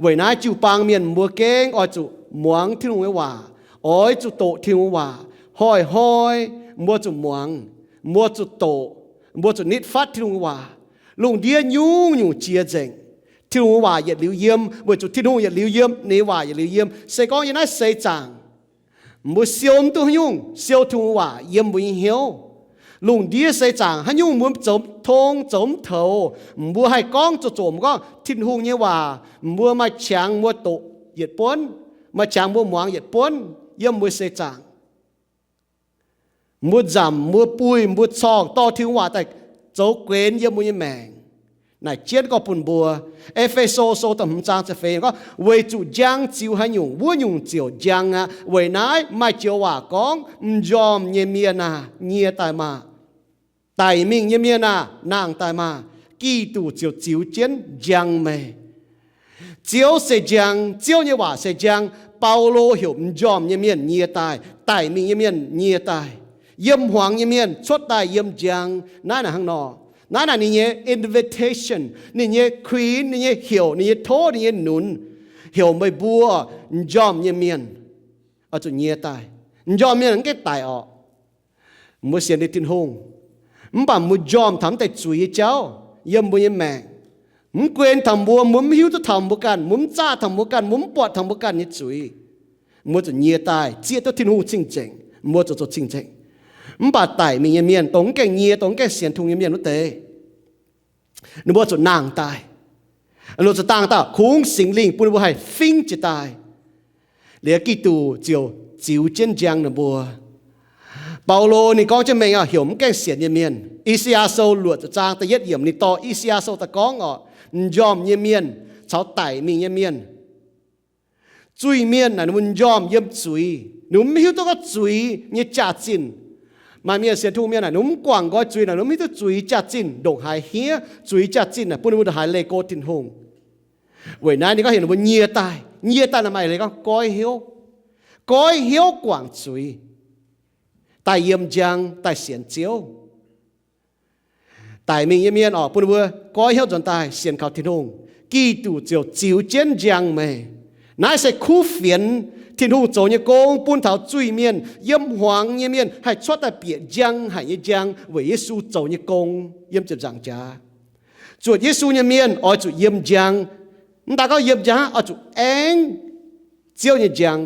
Weic naaiv jiu-baang mienh mbuo gengh oix zuqc muangx Tin-Hungh nyei waac, oix zuqc doqc Tin-Hungh nyei waac. Hnoi-hnoi mbuo zuqc muangx, mbuo zuqc doqc, mbuo zuqc nitv fatv Tin-Hungh nyei waac. Lungh ndiev nyungc-nyungc jiex nzengc, Tin-Hungh nyei waac yietc liuz yiem, weic zuqc Tin-Hungh yietc liuz yiem, ninh nyei waac yietc liuz yiem. Se gorngv yiem naaiv seix zaangc mbuo siou mv duqv haaix nyungc, siou Tin-Hungh nyei waac yiem mbuo nyei hnyouv. Lungh ndiev seix zaangc haaix nyungc mbuo zoux mv tong, zoux mv toux, mbuo haih gorngv zoqc zoqc, mbuo gorngv Tin-Hungh nyei waac, mbuo maaih qangx mbuo doqc yietc buonv, maaih qangx mbuo muangx yietc buonv yiem mbuo seix zaangc. Mbuo nzamc, mbuo buih, mbuo corngh dorh Tin-Hungh waac daaih zoux guenx yiem mbuo nyei maengc. Naaic jienv gorngv bun mbuo, E^fe^so Sou da'hmz zaang ziepc feix gorngv, weic zuqc njang ziux haaix nyungc, wuov nyungc ziouc njang aqv. Weic naaiv maaih joux waac gorngv, m'njormh nyei mienh aah, nyie daaih maah! Daic mingh nyei mienh aah, nangh daaih maah! Giduc ziouc ziux jienv njang meih. Ziouv se njang, Ziouv nyei waac se njang. Baulo heuc m'njormh nyei mienh nyie daaih, daic mingh nyei mienh nyie daaih, yiem hmuangx nyei mienh cuotv daaih yiem njang. Naaiv naaic hnangv nor. Naaiv naaic ninh nyei invitation, ninh nyei kuinx, ninh nyei heuc, ninh nyei tov, ninh nyei nunz, heuc meih mbuo m'njormh nyei mienh oix zuqc nyie daaih. M'njormh mienh mv gaengh daic orqc. Mbuo sienx liuz Tin-Hungh, mv baac mbuo njormh taux mv deix zuiz nyei jauv yiem mbuo nyei maengc. Mv guen taux mbuo, mbuo mv hiuv duqv taux mbuo ganh, mbuo mv zaqv taux mbuo ganh, mbuo mv buatc taux mbuo ganh nyei zuiz. Mbuo zuqc nyie daaih zieqv duqv Tin-Hungh cing-nzengc, mbuo zuqc zoux cing-nzengc. Mv baac daic mingh nyei mienh, dongh mv gaengh nyie, dongh mv gaengh sienx Tin-Hungh nyei mienh wuov deix, ninh mbuo zuqc nangh daaih. Ninh mbuo zuqc dangh daaih, kungx Singx Lingh bun ninh mbuo haih fingx jiez daaih. Liuz Giduc ziouc ziux jienv njang ninh mbuo. Baulo ninh gorngv jienv mengh heuc mv gaengh sienx nyei mienh. I^saa^yaa Sou luoqc ziepc zaang da'yietv yiemc ninh dorh I^saa^yaa Sou daaih gorngv orqc, m'njormh nyei mienh caux daic mingh nyei mienh. Zuiz-mienh naaic ninh mbuo m'njormh yiem zuiz, ninh mbuo mv hiuv duqv gorngv zuiz nyei jaax-zinh. Maaih mienh sienx Tin-Hungh mienh naaic ninh mbuo mv guangc nqoi zuiz naaic, ninh mbuo mv hiuv duqv zuiz jaax-zinh ndongc haaix hniev, zuiz jaax-zinh naaic bun ninh mbuo ndongc haaix leih go Tin-Hungh. Weic naaiv ninh gorngv heuc ninh mbuo nyie daaih. Nyie daaih naaic maaih leiz gorngv goiv hnyouv, goiv hnyouv guangc zuiz, daaih yiem njang, daaih sienx Ziouv. Daic mingh nyei mienh orqc, bun ninh mbuo goiv hnyouv nzuonx daaih sienx kaux Tin-Hungh, Giduc ziouc ziux jienv njang meih. Naaiv se kuv fienx Tin-Hungh zoux nyei gong bun taux zuiz-mienh, yiem hmuangx nyei mienh haih cuotv daaih bieqc njang haic nyei njang weic Yesu zoux nyei gong yiem ziepc nzaangc jaax. Zuotc Yesu nyei mienh oix zuqc yiem njang. Mv daaih gorngv yiem njang, oix zuqc aengv Ziouv nyei njang.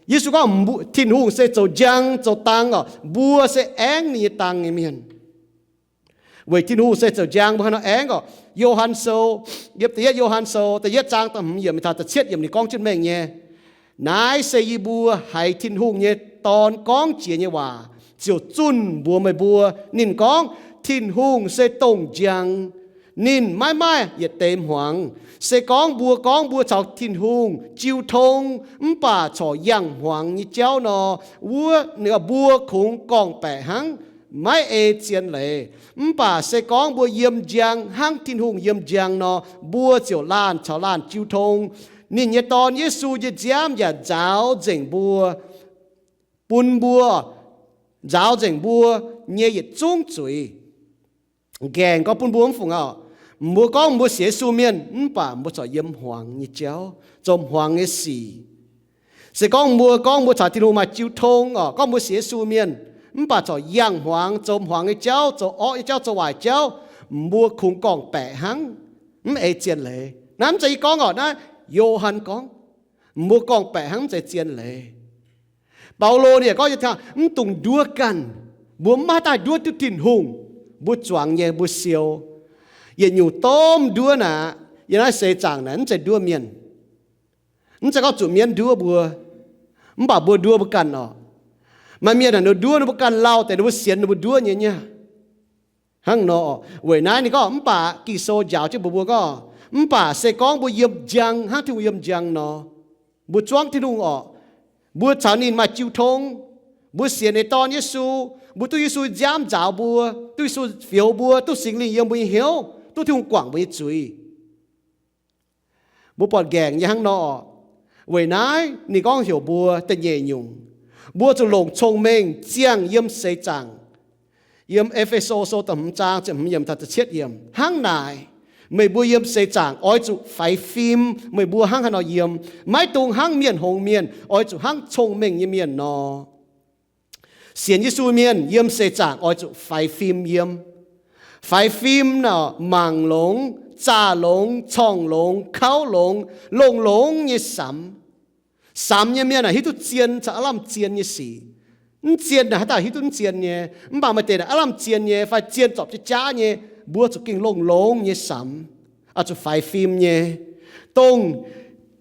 Yesu gorngv, Tin-Hungh se zoux njang zoux dang orqc, mbuo se aengv ninh nyei dang nyei mienh. Weic Tin-Hungh se zoux njang, mbuo haaix nor aengv orqc? Yo^han Sou, yiem da'yietv Yo^han Sou da'yietv zaang da'hmz yiemc taux da'cietv yiemc ninh gorngv jienv mengh nyei, naaiv se yie mbuo haiz Tin-Hungh nyei Dorn gorngv jiex nyei waac ziouc zunh mbuox meih mbuo. Ninh gorngv, Tin-Hungh se dongh njang. Ninh maiv maaih yietc deix hmuangx. Se gorngv mbuo gorngv mbuo caux Tin-Hungh jiu tong mv baac corc yangh hmuangx nyei jauv nor, wuov ninh mbuo kungx gorngv-baeqc hnangv, maiv ei zien leiz. Mv baac se gorngv mbuo yiem njang hnangv Tin-Hungh yiem njang nor, mbuo ziouc laanh caux laanh jiu tong. Ninh nyei Dorn, Yesu, nyei nziaamv yaac nzaaux nzengc mbuo, bun mbuo, nzaaux nzengc mbuo nyei yietc zungv zuiz. Nqaengc gorngv bun mbuo mv fungc orqc? Mbuo gorngv mbuo sienx Yesu mienh mv baac mbuo corc yiem hmuangx nyei jauv zoux hmuangx nyei sic. Se gorngv mbuo gorngv mbuo caux Tin-Hungh maaih jiu tong orqc, gorngv mbuo sienx Yesu mienh mv baac corc yangh hmuangx zoux hmuangx nyei jauv, zoux orqv nyei jauv, zoux waaic jauv, mbuo kungx gorngv-baeqc hnangv, mv ei zien leiz. Naaiv mv zeiz yie gorngv orqc, naaiv Yo^han gorngv. Mbuo gorngv-baeqc hnangv, mv zeiz zien leiz. Baulo ninh yaac gorngv, mv dungx nduov ganh. Mbuo mv maaih daaih nduov duqv Tin-Hungh. Mbuo zuangx nyei, mbuo siou. Yietc nyungc domh nduov naaic, yiem naaiv seix zaangc naaic mv zeiz nduov mienh. Mv zeiz gorngv zuqc mienv nduov mbuo, mv baac mbuo nduov mbuo ganh orqc. Maaih mienh naaic ninh nduov ninh mbuo ganh lauh deix, ninh mbuo sienx ninh mbuo nduov nyei nyei. Hnangv nor, weic naaiv ninh gorngv, mv baac Ging-Sou njaaux jienv mbuox mbuo gorngv, mv baac se gorngv mbuo yiem njang hnangv Tin-Hungh yiem njang nor, mbuo zuangv Tin-Hungh orqc, mbuo caux ninh maaih jiu tong, mbuo sienx ninh Dorn Yesu, mbuo duqv Yesu nziaamv nzaaux mbuo, duqv Yesu fioux mbuo, duqv Singx Lingh yiem mbuo nyei hnyouv, duqv Tin-Hungh guangc mbuo nyei zuiz. Mbuo buatc nqaengc nyei hnangv nor orqc. Weic naaiv ninh gorngv heuc mbuo da'nyeic nyungc, mbuo zuqc longc cong-mengh ziangh yiem seix zaangc. Yiem E^fe^so Sou da'hmz zaang ziepc hmz yiemc taux ziepc cietv yiemc, hnangv naaic, meih mbuo yiem seix zaangc oix zuqc faix fim meih mbuo hnangv haaix nor yiem, maiv dungx hnangv mienh hngongx mienh, oix zuqc hnangv cong-mengh nyei mienh nor. Sienx Yesu mienh yiem seix zaangc oix zuqc faix fim yiem. Faix fim nor, mangc longx, zaah longx, corngh longx, kauv longx, longx-longx nyei samx. Samx nyei mienh aah, hiuv duqv zien caux aav lamh zien nyei sic. Mv zien naaic haaix dauh hiuv duqv mv zien nyei. Mv baac maaih deix naaic aav lamh zien nyei fai zien zorpc jaav jaav nyei, mbuo zuqc gengh longx-longx nyei samx, oix zuqc faix fim nyei. Dongh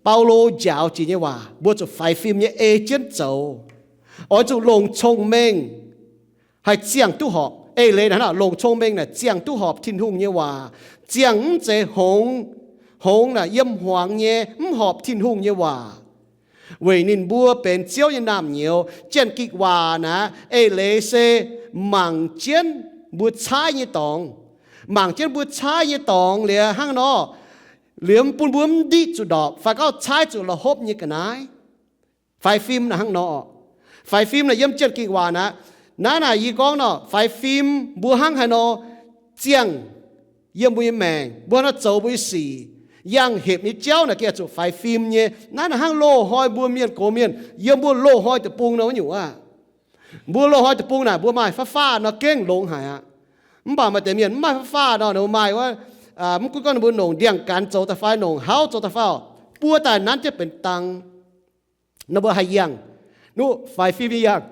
Baulo njaaux jiex nyei waac, mbuo zuqc faix fim nyei ei jienv zoux. Oix zuqc longc cong-mengh haih ziangh duqv horpc. Eix leiz naaic, longc cong-mengh naaic ziangh duqv horpc Tin-Hungh nyei waac. Ziangh mv zeiz hngongx, hngongx naaic yiem hmuangx nyei, mv horpc Tin-Hungh nyei waac. Weic ninh mbuo benx Ziouv nyei naamh nyouz. Janx-gikc waac naaic eix leiz se mangc jienv mbuo caaiv nyei dorngx. Mangc jienv mbuo caaiv nyei dorngx liuz hnangv nor, liemh bun mbuo mv ndiqv zuqc ndorpc fai gorngv caaiv zuqc la'hopv nyei ga'naaiv. Faix fim naaic hnangv nor. Faix fim naaic yiem Janx-gikc waac naaic, naaiv naaic yie gorngv nor, faix fim mbuo hnangv haaix nor ziangh yiem mbuo nyei maengc, mbuo hnangv haaix nor zoux mbuo nyei sic. Yangh hepc nyei jauv naaic gengh oix zuqc faix fim nyei. Naaiv naaic hnangv loz-hnoi mbuo mienh gox mienh yiem mbuo loz-hnoi deic-bung nor wuov nyungc aqv. Mbuo loz-hnoi deic-bung naaic mbuo maaih fav faah nor gengh longx haic aqv. Mv baac maaih deix mienh mv maaih fav faah nor, ninh mbuo maaih wuov, mv gunv gorngv ninh mbuo longc ndiangx-ganx zoux daaih fai longc hauv zoux daaih fai oc, buo daaih nanv jienv benx dang. Nor mbuo haih yangh, nuqv faix fim nyei yangh.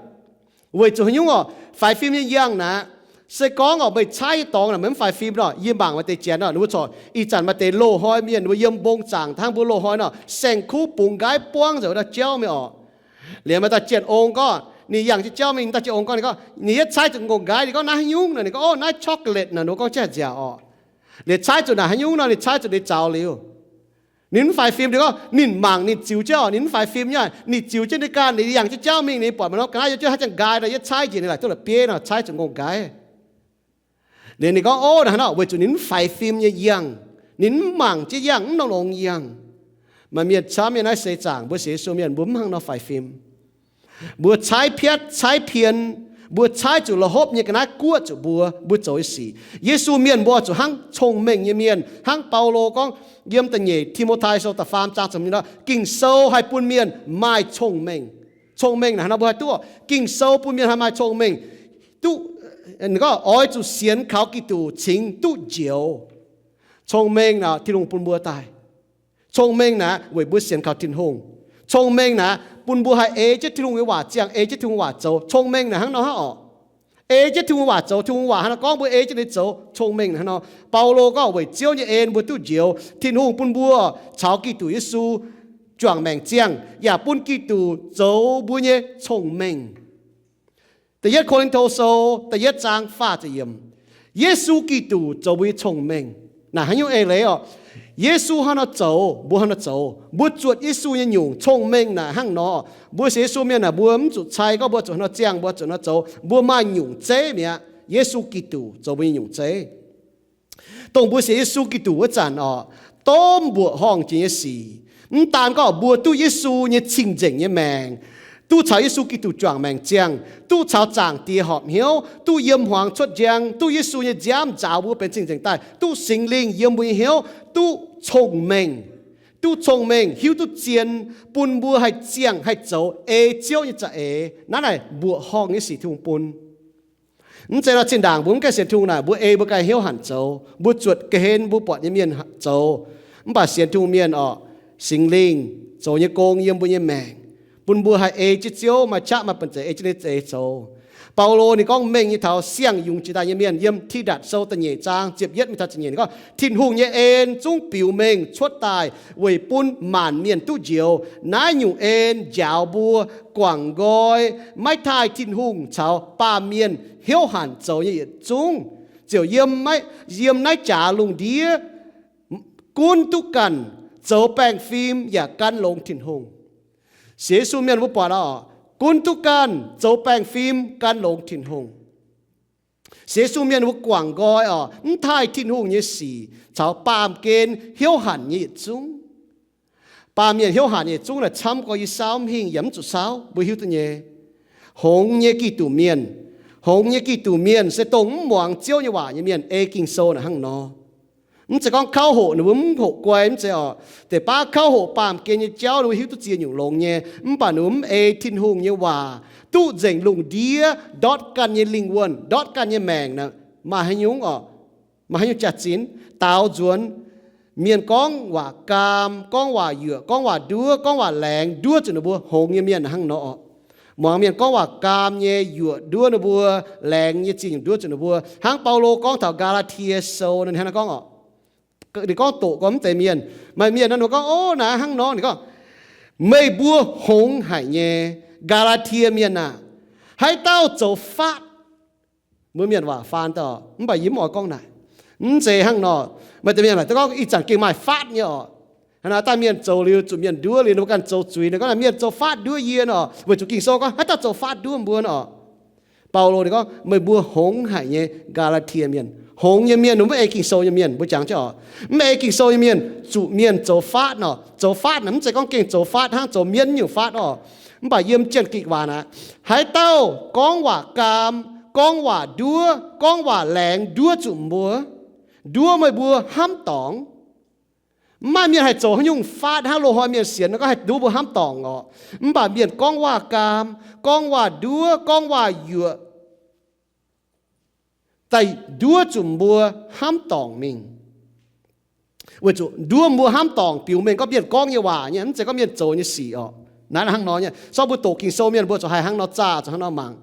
Weic zuqc haaix nyungc oc, faix fim nyei yangh naaic, se gorngv oc meih caaiv nyei dorngx naaic meih mv faix fim nor, yie mangc maaih deix janx nor, ninh mbuo corc ih zanc maaih deix loz-hnoi mienh ninh mbuo yiem mbong zaangc hnangv mbuo loz-hnoi nor, saeng-kuv bungx nqaiv buangv nzengc wuov dauh jauv mingh oc. Liuz maaih dauh janx-ong gorngv ninh yangh jienv jauv mingh, dauh janx-ong gorngv ninh gorngv ninh yietv caaiv zuqc ngongh nqaiv, ninh gorngv naaiv haaix nyungc nor, ninh gorngv, Ov, naaiv chocolate nor, ninh mbuo gorngv jaav nziaauc oc. Liuz caaiv zuqc naaic haaix nyungc nor, ninh caaiv zuqc ninh zaux liuz. Ninh mv faix fim, ninh gorngv ninh mangc ninh ziux jienv oc, ninh mv faix fim nyei, ninh ziux jienv ninh ganh, ninh yangh jienv jauv mingh, ninh buatc maaih norm ga'naaiv yiem jienv haaix zanc nqaai nor, yietv caaiv njiec ninh laaic duqv la'bieiv nor, caaiv zuqc ngongh nqaiv. Liuz ninh gorngv, Ov, naaiv hnangv nor, weic zuqc ninh mv faix fim nyei yangh. Ninh mv mangc jienv yangh, mv longx-longx yangh. Maaih mienh camv nyei naaiv seix zaangc, mbuo sienx Yesu mienh mbuo mv hnangv nor faix fim. Mbuo caaiv piatv, caaiv pien, mbuo caaiv zuqc la'hopv nyei ga'naaiv guoqv zuqc mbuo, mbuo zoux nyei sic. Yesu mienh mbuo zuqc hnangv cong-mengh nyei mienh, hnangv Baulo gorngv yiem da'nyeic Ti^mo^tai Sou da'faam zaang ziepc hmz nor, Ging-Sou haih bun mienh maaih cong-mengh. Cong-mengh naaic hnangv nor mbuo haih duqv, Ging-Sou bun mienh haih maaih cong-mengh, duqv, gorngv oix zuqc sienx kaux Giduc cingx duqv njoux. Cong-mengh naaic Tin-Hungh bun mbuo daaih. Cong-mengh naaic weic mbuo sienx kaux Tin-Hungh. Cong-mengh naaic bun mbuo haih ei jienv Tin-Hungh nyei waac ziangh, ei jienv Tin-Hungh waac zoux. Cong-mengh naaic hnangv nor hnangv oc. Ei jienv Tin-Hungh waac zoux, Tin-Hungh waac hnangv nor gorngv mbuo ei jienv ninh zoux. Cong-mengh naaic hnangv nor. Baulo gorngv weic Ziouv nyei en mbuo duqv njoux. Tin-Hungh bun mbuo caux Giduc Yesu juangc maengc ziangh, yaac bun Giduc zoux mbuo nyei cong-mengh. Da'yietv Ko^lin^to Sou da'yietv zaang faah ziepc yiemc, Yesu Giduc zoux mbuo nyei cong-mengh. Naaic haaix nyungc eix leiz oc? Yesu hnangv nor zoux, mbuo hnangv nor zoux. Mbuo zuotc Yesu nyei nyungc, cong-mengh naaic hnangv nor. Mbuo sienx Yesu mienh naaic, mbuo mv zuqc cai gorngv mbuo zuqc hnangv nor ziangh, mbuo zuqc hnangv nor zoux. Mbuo maaih nyungc zeiv mi'aqv. Yesu Giduc zoux mbuo nyei nyungc zeiv. Dongh mbuo sienx Yesu Giduc wuov zanc oc, domh mbuoqc horngh jiex nyei sic, mv daan gorngv mbuo duqv Yesu nyei cing-nzengc nyei maengc, duqv caux Yesu Giduc juangc maengc ziangh, duqv caux Zaangc Diex horpc hnyouv, duqv yiem hmuangx cuotv njang, duqv Yesu nyei nziaamv nzaaux mbuo benx cing-nzengc daaih, duqv Singx Lingh yiem mbuo nyei hnyouv, duqv cong-mengh, duqv cong-mengh hiuv duqv zien, bun mbuo haih ziangh haih zoux ei Ziouv nyei za'eix. Naaiv naaic mbuoqc horngh nyei sic Tin-Hungh bun. Mv zeiz nor zinh ndaangc mbuo mv gaengh sienx Tin-Hungh naaic, mbuo ei mbuo ganh hnyouv hanc zoux, mbuo zuotc ga'hlen mbuo buatc nyei mienh zoux. Mv baac sienx Tin-Hungh mienh oc, Singx Lingh zoux nyei gong yiem mbuo nyei maengc, bun mbuo haih ei jienv Ziouv, maaih qaqv maaih banh zeic ei jienv ninh za'eix zoux. Baulo ninh gorngv mengh nyei taux siang-yungz jiex daaih nyei mienh. Yiem Tidatc Sou da'nyeic zaang ziepc yietv mingh taux ziepc nyeic ninh gorngv, Tin-Hungh nyei en zungv biux mengh cuotv daaih weic bun maanc mienh duqv njoux. Naaiv nyungc en njaaux mbuo guangc nqoi maiv taaih Tin-Hungh caux baamh mienh hnyouv hanc zoux nyei yietc zungv, ziouc yiem, yiem naaiv jaax lungh ndiev gunv duqv ganh zoux baengh fim yaac gan longx Tin-Hungh. Sienx Yesu mienh mbuo buatc oc, gunv duqv ganh zoux baengh fim gan longx Tin-Hungh. Sienx Yesu mienh mbuo guangc nqoi oc, mv taaih Tin-Hungh nyei sic caux baamh gen hnyouv hanc nyei yietc zungv. Baamh mienh hnyouv hatc nyei zungv naaic camv gorx yie saauv mv hingh yaac mv zuqc saauv, mbuo hiuv duqv nyei. Hngongx nyei Giduc mienh, hngongx nyei Giduc mienh se dongh mv muangx Ziouv nyei waac nyei mienh ei Ging-Sou naaic hnangv nor. Mv zeiz gorngv kauv hoqc ninh mbuo mv hoqc guai, mv zeiz oc. Deix baav kauv hoqc baamh gen nyei jauv ninh mbuo hiuv duqv ziex nyungc longx nyei, mv baac ninh mbuo mv ei Tin-Hungh nyei waac duqv nzengc lungh ndiev ndortv ganh nyei lingh wuonh, ndortv ganh nyei maengc naaic maaih haaix nyungc oc, maaih haaix nyungc jaax-zinh, daaux nzuonx. Mienh gorngv waac gaam, gorngv waac yuoqc, gorngv waac nduov, gorngv waac laengz nduov zuqc ninh mbuo, hngongx nyei mienh hnangv nor oc. Muangx mienh gorngv waac gaam nyei, yuoqc nduov ninh mbuo, laengz nyei ziex nyungc nduov zuqc ninh mbuo. Hnangv Baulo gorngv taux Gaa^laa^tie Sou nor, ninh hnangv naaiv gorngv oc. Ninh gorngv doqc gorngv mv deix mienh, maaih mienh nor ninh gorngv, Ov, naaiv hnangv nor. Ninh gorngv, Meih mbuo hngongx haic nyei Gaa^laa^tie mienh aah! Haaix dauh zoux faatv? Mbuo mienh waac faan daaih, mv baac yie mv oix gorngv naaic. Mv zeiz hnangv nor. Maaih deix mienh naaic gorngv ih zanc gengh maaih faatv nyei oc. Hnangv naaic daaih mienh zoux liuz zuqc mienh nduov liuz ninh mbuo ganh zoux zuiz, ninh gorngv, Mienh zoux faatv nduov yie nor, weic zuqc Ging-Sou gorngv haaix dauh zoux faatv nduov mbuo nor. Baulo ninh gorngv, Meih mbuo hngongx haic nyei Gaa^laa^tie mienh. Hngongx nyei mienh, mv ei Ging-Sou nyei mienh, mbuo jangx jienv oc. Mv ei Ging-Sou nyei mienh zuqc mienh zoux faatv nor. Zoux faatv naaic mv zeiz gorngv gengh zoux faatv hnangv zoux mienv nyungc faatv oc. Mv baac yiem Janx-Gikc waac naaic, haaix dauh gorngv waac gaam, gorngv waac nduov, gorngv waac laengz nduov zuqc mbuo, nduov meih mbuo hnamv dorngc. Mv maaih mienh haih zoux haaix nyungc faatv hnangv loz-hnoi mienh sienx nor gorngv haih nduov mbuo hnamv dorngc oc. Mv baac mienh gorngv waac gaam, gorngv waac nduov, gorngv waac yuoqc, daaih nduov zuqc mbuo hnamv dorngc mingh. Weic zuqc nduov mbuo hnamv dorngc biux mengh gorngv mienh gorngv nyei waac nyei, mv zeiz gorngv mienh zoux nyei sic oc. Naaiv hnangv nor nyei, sorng mbuo doqc Ging-Sou mienh mbuo zuqc haih hnangv nor zaah, zuqc hnangv nor mangc.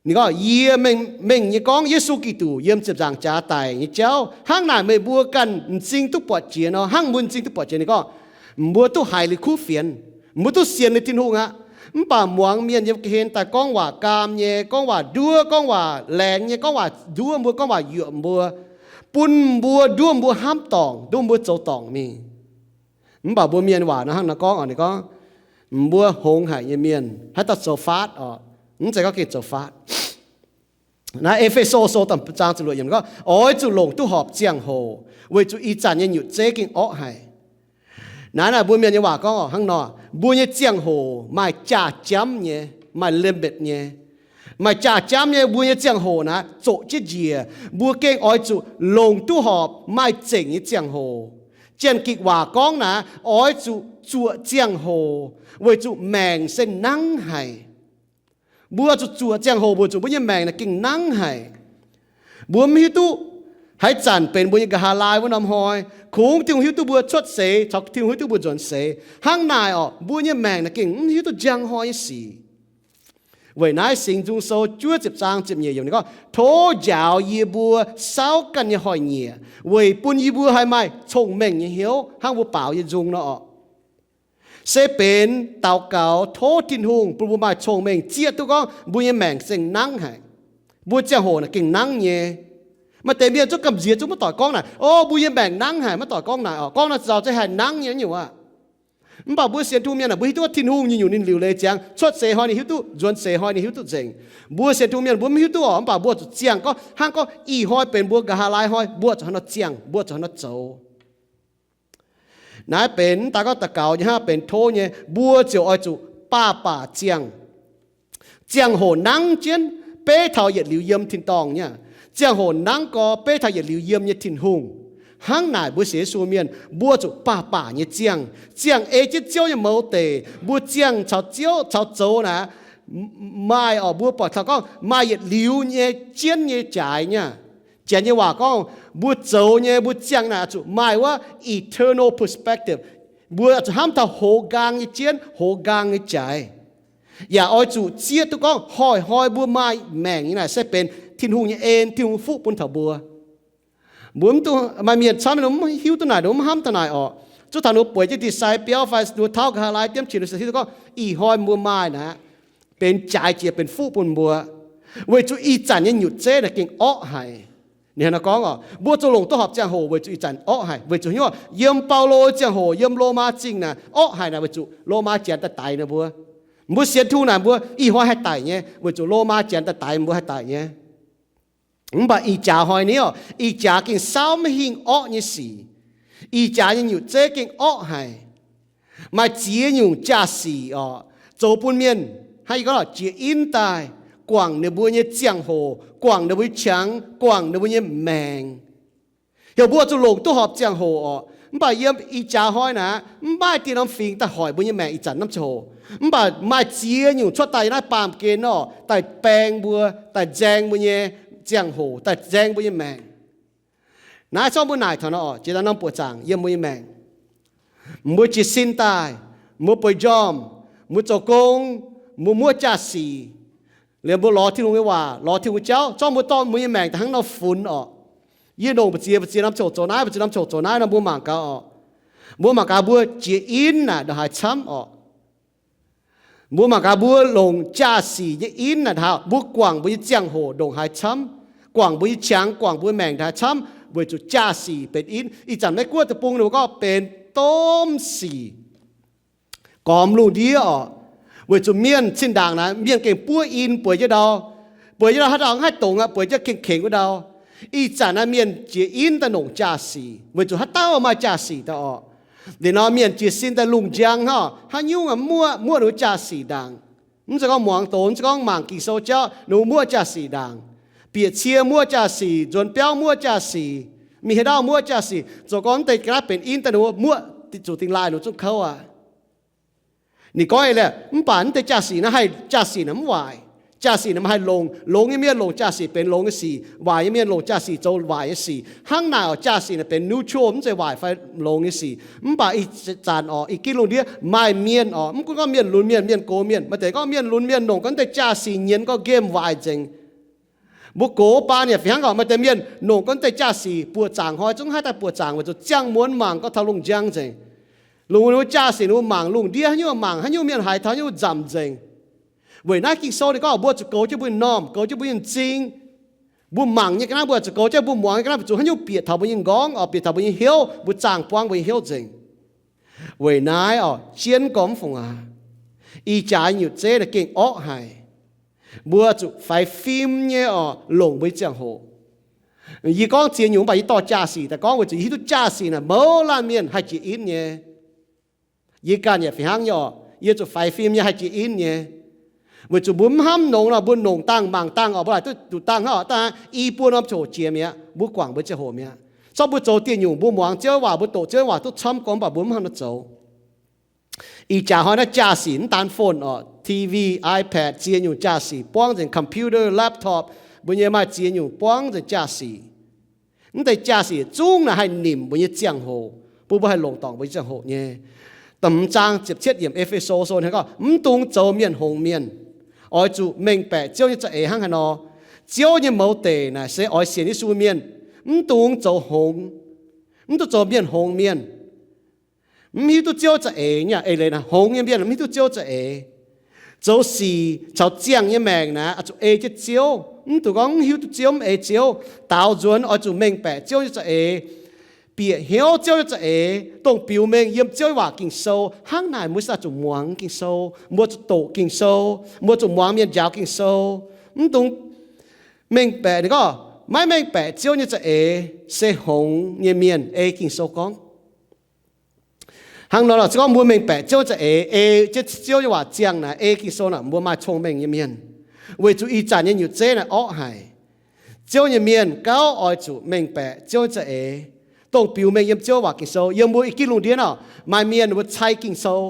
Ninh gorngv, Yie mengh mengh nyei gorngv Yesu Giduc yiem ziepc nzaangc jaax daic nyei jauv, hnangv naaic meih mbuo ganh m'zing duqv buatc jiex nor, hnangv mbuo m'zing duqv buatc jiex. Ninh gorngv, mbuo duqv haiz liuz kuv fienx, mbuo duqv sienx liuz Tin-Hungh aqv. Mv baac muangx mienh yiem ga'hlen daaih gorngv waac gaam nyei, gorngv waac nduov, gorngv waac laengz nyei, gorngv waac nduov mbuo, gorngv waac yuoqc mbuo, bun mbuo nduov mbuo hnamv dorngc, nduov mbuo zoux dorngc mingh. Mv baac mbuo mienh waac nor hnangv nor gorngv oc. Ninh gorngv, Mbuo hngongx haic nyei mienh, haaix dauh zoux faatv oc? Mv zeiz gorngv gengh zoux faatv. Naaiv E^fe^so Sou da'hmz zaang ziepc luoqc yiemc gorngv, Oix zuqc longc duqv horpc ziangh hoc, weic zuqc ih zanc nyei nyutc zeiv gengh orqv haic. Naaiv naaic mbuo mienh nyei waac gorngv oc, hnangv nor, mbuo nyei ziangh hoc maaih jaax-jamv nyei, maaih limit nyei. Maaih jaax-jamv nyei, mbuo nyei ziangh hoc naaiv zoqc jienv njiec. Mbuo gengh oix zuqc longc duqv horpc maaih zengc nyei ziangh hoc. Janx-Gikc waac gorngv naaiv, oix zuqc zuoqc ziangh hoc, weic zuqc maengc se nangv haic. Mbuo zuqc zuoqc ziangh hoc weic zuqc mbuo nyei maengc naaic gengh nangv haic. Mbuo mv hiuv duqv haaix zanc benx mbuo nyei nqa'haav laai wuov norm hnoi. Kungx Tin-Hungh hiuv duqv mbuo cuotv seix, caux Tin-Hungh hiuv duqv mbuo nzuonx seix. Hnangv naaic orqc, mbuo nyei maengc naaic gengh mv hiuv duqv njang hnoi nyei sic. Weic naaiv Singx Nzung Sou juov ziepc zaang ziepc nyeic yiemc ninh gorngv, Tov njaaux yie mbuo saauv ganh nyei hnoi-nyieqc, weic bun yie mbuo haih maaih cong-mengh nyei hnyouv hnangv mbuo baaux nyei nzung nor orqc. Se benx daux gaux tov Tin-Hungh bun mbuo maaih cong-mengh zieqv duqv gorngv mbuo nyei maengc se nangv haic. Mbuo ziangh hoc naaic gengh nangv nyei. Maaih deix mienh zungv gamh nziex zungv maiv doic gorngv naaic, O, mbuo nyei maengc nangv haic, maiv doic gorngv naaic orqc. Gorngv naaic zaux se haih nangv nyei nyungc aqv. Mv baac mbuo sienx Tin-Hungh mienh aah, mbuo hiuv duqv Tin-Hungh nyei nyungc ninh liuc leiz ziangx. Cuotv seix hnoi ninh hiuv duqv, nzuonx seix hnoi ninh hiuv duqv nzengc. Mbuo sienx Tin-Hungh mienh mbuo mv hiuv duqv orqc, mv baac mbuo zuqc ziangh gorngv hnangv gorngv ih hnoi benx mbuo nqa'haav laai hnoi, mbuo zuqc hnangv nor ziangh, mbuo zuqc hnangv nor zoux. Naaiv benx daaih gorngv daux gaux nyei hnangv, benx tov nyei, mbuo ziouc oix zuqc baac baac ziangh. Ziangh hoc nangv jienv beiv taux yietc liuz yiem tin-dorngh nyei aqv. Ziangh hoc nangv gorx beiv taux yietc liuz yiem nyei Tin-Hungh. Hnangv naaic mbuo sienx Yesu mienh mbuo zuqc baac baac nyei ziangh. Ziangh ei jienv Ziouv nyei mouz deic, mbuo ziangh caux Ziouv caux zoux naaic, maaih orqc, mbuo buatc taux gorngv maaih yietc liuz nyei jienv nyei jaaix nyei aqv. Janx nyei waac gorngv mbuo zoux nyei, mbuo ziangh naaic zuqc maaih wuov eternal perspective. Mbuo zuqc hnamv taux hoz nqaang nyei jienv, hoz nqaang nyei jaaix. Yaac oix zuqc zieqv duqv gorngv hnoi-hnoi mbuo maaih maengc nyei naaic se benx Tin-Hungh nyei en, Tin-Hungh fuqv bun taux mbuo. Mbuo mv duqv, maaih mienh camv mv hiuv duqv naaic, mv hnamv taux naaic orqc. Zuov taux ninh bueix jienv di sai biauv fai ninh tauv nqa'haav laai diemv qiex nor se hiuv duqv gorngv ih hnoi mbuo maaih naaic benx jaaix jiex benx fuqv bun mbuo, weic zuqc ih zanc nyei nyutc zeiv naaic gengh orqv haic. Ninh hnangv naaiv gorngv orqc, mbuo zuqc longc duqv horpc ziangh hoc weic zuqc ih zanc orqv haic, weic zuqc hnyouv yiem Baulo ziangh hoc yiem Lomaa Zingh naaic orqv haic naaic weic zuqc Lomaa Janx daaih daix ninh mbuo. Mbuo sienx Tin-Hungh naaic mbuo ih hnoi haih daic nyei, weic zuqc Lomaa Janx daaih daix mbuo haih daic nyei. Mv baac ih jaax hnoi ni orqc, ih jaax gengh saauv maiv hingh orqv nyei sic. Ih jaax nyei nyutc zeiv gengh orqv haic. maaih ziex nyungc jaa-sic oc, zoux bun mienh hnangv yie gorngv jiex in daaih, guangc ninh mbuo nyei ziangh hoc, guangc ninh mbuo nyei qangx, guangc ninh mbuo nyei maengc. Heuc mbuo zuqc longc duqv horpc ziangh hoc oc. Mv baac yiem ih jaax hnoi naaic, mv maaih dien norm fingx daaih hoic mbuo nyei maengc ih zanc norm ziangh hoc. Mv baac maaih ziex nyungc cuotv daaih yiem naaiv baamh gen oc, daaih baeng mbuo, daaih nzaeng mbuo nyei ziangh hoc, daaih nzaeng mbuo nyei maengc. Naaiv zorqv mbuo naaic taux nor oc, jiex daaih norm buoqc zaangc yiem mbuo nyei maengc. Mbuo jiez sin daaih, mbuo bueix njormh, mbuo zoux gong, mbuo muoqv jaa-sic, liemh mbuo lorz Tin-Hungh nyei waac, lorz Tin-Hungh nyei jauv, zorqv mbuo dorh mbuo nyei maengc daaih hnangv nor funx oc. Yie longc mbu'ziex mbu'ziex norm ziangh hoc zoux naaiv, mbu'ziex norm ziangh hoc zoux naaiv nor, mbuo mangc gaax oc. Mbuo mangc gaax mbuo jiez in naaic ndongc haaix camv oc. Mbuo mangc gaax mbuo longc jaa-sic nyei in naaic ndongc haaix, mbuo guangc mbuo nyei ziangh hoc ndongc haaix camv, guangc mbuo nyei qangx, guangc mbuo maengc ndongc haaix camv, weic zuqc jaa-sic benx in. Ih zanc Meiv-Guoqv deic-bung ninh mbuo gorngv benx domh sic. Gormx lungh ndiev oc. Weic zuqc mienh zinh ndaangc naaic mienh gengh buov in bueix jienv ndau, bueix jienv ndau haaix dauh mv haih dongz aqv, bueix jienv kengx-kengx wuov ndau. Ih zanc naaiv mienh jiez in daaih longc jaa-sic, weic zuqc haaix dauh maaih jaa-sic daaih oc. Liuz nor mienh jiez sin daaih lungh njang hnangv, haaix nyungc muoqv, muoqv ninh mbuo jaa-sic ndaangc. Mv zeiz gorngv muangx doz, mv zeiz gorngv mangc Ging-Sou jauv, ninh mbuo muoqv jaa-sic ndaangc. Bieqc cie muoqv jaa-sic, nzuonx biauv muoqv jaa-sic, mingh haaix ndau muoqv jaa-sic, zoux gorngv mv deix ga'naaiv benx in daaih ninh mbuo muoqv zuqc dingh laaih ninh mbuo zungv kouv aqv. Ninh gorngv eix leiz, mv baac mv deix jaa-sic naaiv haih, jaa-sic naaic mv waaic. Jaa-sic naaic maiv haih longx. Longx nyei mienh longc jaa-sic benx longx nyei sic. Waaic nyei mienh longc jaa-sic zoux waaic nyei sic. Hnangv naaic oc, jaa-sic naaic benx neutral, mv zeiz waaic fai longx nyei sic. Mv baac ih zanc oc, ih ginv lungh ndiev maaih mienh oc, mv gunv gorngv mienh lunx mienh, mienh gox mienh, maaih deix gorngv mienh lunx mienh longc gorngv deix jaa-sic nyienz gorngv nqemh waaic nzengc. Mbuo gox baan yaac fih hnangv oc, maaih deix mienh longc gorngv deix jaa-sic buoqc zaangc hnoi zungv haih daaih buoqc zaangc weic zuqc ziangh muonz mangc gorngv taux lungh njang nzengc. Longc ninh mbuo jaa-sic ninh mbuo mangc lungh ndiev haaix nyungc mangc haaix nyungc mienh haiz taux haaix nyungc nzamc nzengc. Weic naaiv Ging-Sou ninh gorngv mbuo zuqc goux jienv mbuo nyei normh, goux jienv mbuo nyei m'zing. Mbuo mangc nyei ga'naaiv mbuo zuqc goux jienv, mbuo muangx nyei ga'naaiv mbuo zuqc haaix nyungc bieqc taux mbuo nyei m'nqorngv oc, bieqc taux mbuo nyei hnyouv, mbuo zaangh buang mbuo nyei hnyouv nzengc. Weic naaiv oc, jienv gormx fungc aac, ih jaax nyutc zeiv naaic gengh orqv haic. Mbuo zuqc faix fim nyei oc, longc mbuo nyei ziangh hoc. Yie gorngv ziex nyungc mv baac yie dorh jaa-sic daaih gorngv weic zuqc yie hiuv duqv jaa-sic naaic mouz laanh mienh haih jiex in nyei. Yie ganh yaac fih hnangv nyei oc, yie zuqc faix fim nyei haih jiex in nyei. Weic zuqc mbuo mv hnamv nongx nor, mbuo nongc dangh mangc dangh oc, mbuo laaic duqv zuqc dangh hnangv oc, dangh i buo norm ziangh hoc jiex mi'aqv, mbuo guangc mbuo ziangh hoc mi'aqv. Zorqv mbuo zoux dieh nyungc, mbuo muangx Ziouv waac, mbuo doqc Ziouv waac duqv camv gormx, mv baac mbuo mv hnamv nor zoux. Ih jaax hnoi naaiv jaa-sic mv daan phone oc, T V, iPad, ziex nyungc jaa-sic buangv nzengc, computer, laptop, mbuo nyei maaih ziex nyungc buangv nzengc jaa-sic. Mv deix jaa-sic zungv naaic haih nimc mbuo nyei ziangh hoc, bun mbuo haih longc dorngc mbuo nyei ziangh hoc nyei. Da'hmz zaang ziepc cietv yiemc, E^fe^so Sou gorngv, mv dungx zoux mienh hngongx mienh. Oix zuqc mengh baeqc Ziouv nyei za'eix hnangv haaix nor. Ziouv nyei mouz deic naaic se oix sienx Yesu mienh. Mv dungx zoux hngongx, mv dungx zoux mienh hngongx mienh. Mv hiuv duqv Ziouv za'eix nyei, eix leiz naaic hngongx nyei mienh mv hiuv duqv Ziouv za'eix. Zoux sic caux ziangh nyei maengc naaic oix zuqc ei jienv Ziouv. Mv dungx gorngv mv hiuv duqv Ziouv, mv ei Ziouv. Daaux nzuonx oix zuqc mengh baeqc Ziouv nyei za'eix, bieqc hnyouv Ziouv nyei za'eix, dongh biux mengh yiem Ziouv nyei waac Ging-Sou. Hnangv naaic mbuo se zuqc muangx Ging-Sou, mbuo zuqc doqc Ging-Sou, mbuo zuqc muangx mienh njaaux Ging-Sou. Mv dungx mengh baeqc, ninh gorngv maiv mengh baeqc Ziouv nyei za'eix se hngongx nyei mienh, ei Ging-Sou gorngv. Hnangv nor lorqc, se gorngv mbuo mengh baeqc Ziouv za'eix, ei jienv Ziouv nyei waac ziangh naaic, ei Ging-Sou naaic, mbuo maaih cong-mengh nyei mienh. Weic zuqc ih zanc nyei nyutc zeiv naaic orqv haic. Ziouv nyei mienh gauh oix zuqc mengh baeqc Ziouv nyei za'eix, dongh biux mengh yiem Ziouv waac Ging-Sou. Yiem mbuo i ginv lungh ndiev nor, maaih mienh ninh mbuo cai Ging-Sou,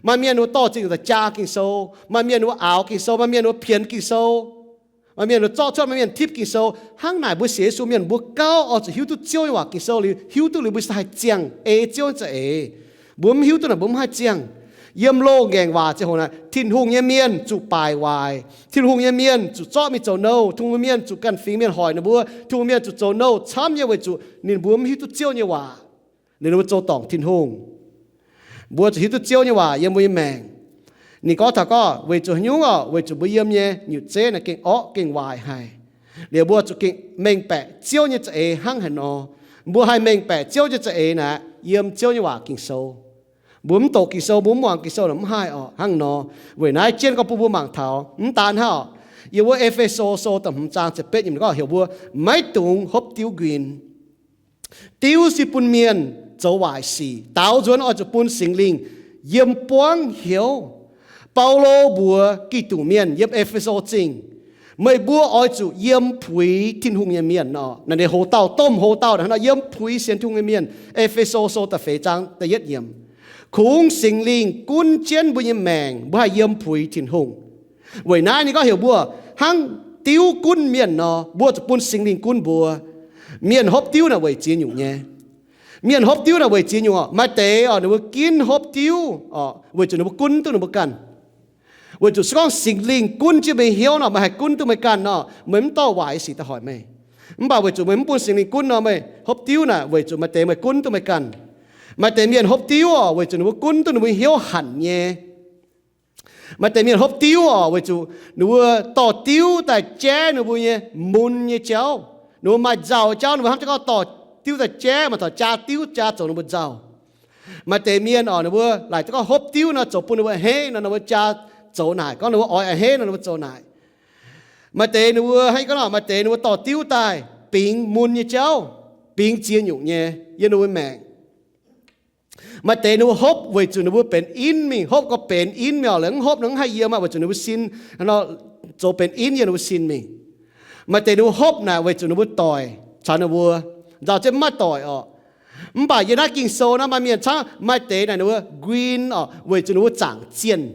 maaih mienh ninh mbuo dorh zingh daaih jaa Ging-Sou, maaih mienh ninh mbuo aaux Ging-Sou, maaih mienh ninh mbuo pienx Ging-Sou, maaih mienh ninh mbuo zorqv cuotv, maaih mienh tipv Ging-Sou. Hnangv naaic mbuo sienx Yesu mienh mbuo gauh oix zuqc hiuv duqv Ziouv nyei waac Ging-Sou liuz, hiuv duqv liuz mbuo se haih ziangh ei Ziouv nyei za'eix. Mbuo mv hiuv duqv naaic mbuo mv haih ziangh. Yiem loz-ngaengc waac ziangh hoc naaic, Tin-Hungh nyei mienh zuqc baaic waaic. Tin-Hungh nyei mienh zuqc zorqv mingh zoux nouh. Tin-Hungh nyei mienh zuqc ganh fingx mienh hoic ninh mbuo. Tin-Hungh mienh zuqc zoux nouh camv nyei weic zuqc ninh mbuo mv hiuv duqv Ziouv nyei waac. Ninh mbuo zoux dorngc Tin-Hungh. Mbuo zuqc hiuv duqv Ziouv nyei waac yiem mbuo nyei maengc. Ninh gorngv taux gorngv weic zuqc haaix nyungc orqc? Weic zuqc mbuo yiem nyei nyutc zeiv naaic gengh orqv gengh waaic haic. Liuz mbuo zuqc gengh mengh baeqc Ziouv nyei za'eix hnangv haaix nor. Mbuo haih mengh baeqc Ziouv nyei za'eix naaic yiem Ziouv nyei waac Ging-Sou. Mbuo mv doqc Ging-Sou, mbuo mv muangx Ging-Sou naaic mv haih orqc. Hnangv nor, weic naaiv jienv gorngv bun mbuo mangc taux, mv daan hnangv orqc, yiem wuov E^fe^so Sou da'hmz zaang ziepc betv yiemc gorngv heuc mbuo maiv dungx hopv diuv nquin. Diuv se bun mienh zoux waaic sic. Daaux nzuonx oix zuqc bun Singx Lingh yiem buangv hnyouv. Baulo mbuox Giduc mienh yiem E^fe^so Zingh, meih mbuo oix zuqc yiem puix Tin-Hungh nyei mienh nor. Naaiv deix hoc-dauh, domh hoc-dauh naaiv nor, yiem puix sienx Tin-Hungh nyei mienh. E^fe^so Sou da'feix zaang da'yietv yiemc, kungx Singx Lingh gunv jienv mbuo nyei maengc, mbuo haih yiem puix Tin-Hungh. Weic naaiv ninh gorngv heuc mbuo hnangv diuv gunv mienh nor, mbuo zuqc bun Singx Lingh gunv mbuo. Mienh hopv diuv naaic weic ziex nyungc nyei. Mienh hopv diuv naaic weic ziex nyungc oc. Maaih deix oc, ninh mbuo ginv hopv diuv oc, weic zuqc ninh mbuo gunv duqv ninh mbuo ganh. Weic zuqc se gorngv Singx Lingh gunv jienv meih hnyouv nor, meih haih gunv duqv meih ganh nor, meih mv dorh waaic nyei sic daaih hoic meih. Mv baac weic zuqc meih mv bun Singx Lingh gunv nor, meih hopv diuv naaic weic zuqc maaih deix meih gunv duqv meih ganh. Maaih deix mienh hopv diuv oc, weic zuqc ninh mbuo gunv duqv ninh mbuo hnyouv hanc nyei. Maaih deix mienh hopv diuv oc, weic zuqc ninh mbuo dorh diuv daaih jaiv ninh mbuo nyei mun nyei jauv. Ninh mbuo maaih nzauh jauv, ninh mbuo hnamv jienv gorngv dorh diuv daaih jaiv, maaih taux jaa diuv jaa zoux ninh mbuo nzauh. Maaih deix mienh oc, ninh mbuo laaic jienv gorngv hopv diuv nor zoux bun ninh mbuo a'hneiv nor, ninh mbuo jaa zoux naaic. Gorngv ninh mbuo oix a'hneiv nor, ninh mbuo zoux naaic. Maaih deix ninh mbuo hnangv gorngv nor, maaih deix ninh mbuo dorh diuv daaih bingx mun nyei jauv, bingx ziex nyungc nyei yiem ninh mbuo maengc. Maaih deix ninh mbuo hopv weic zuqc ninh mbuo benx in mingh, hopv gorngv benx in mingh oc, laaix mv hopv nor mv haih yiem aqv, weic zuqc ninh mbuo sin zoux benx in yiem ninh mbuo sin mingh. Maaih deix ninh mbuo hopv naaic weic zuqc ninh mbuo doic caux ninh mbuo nzauh jienv mv maaih doic oc. Mv baac yiem naaiv Ging-Sou naaiv maaih mienh camv, maaih deix naaic ninh mbuo nquin oc, weic zuqc ninh mbuo zaangc zienh,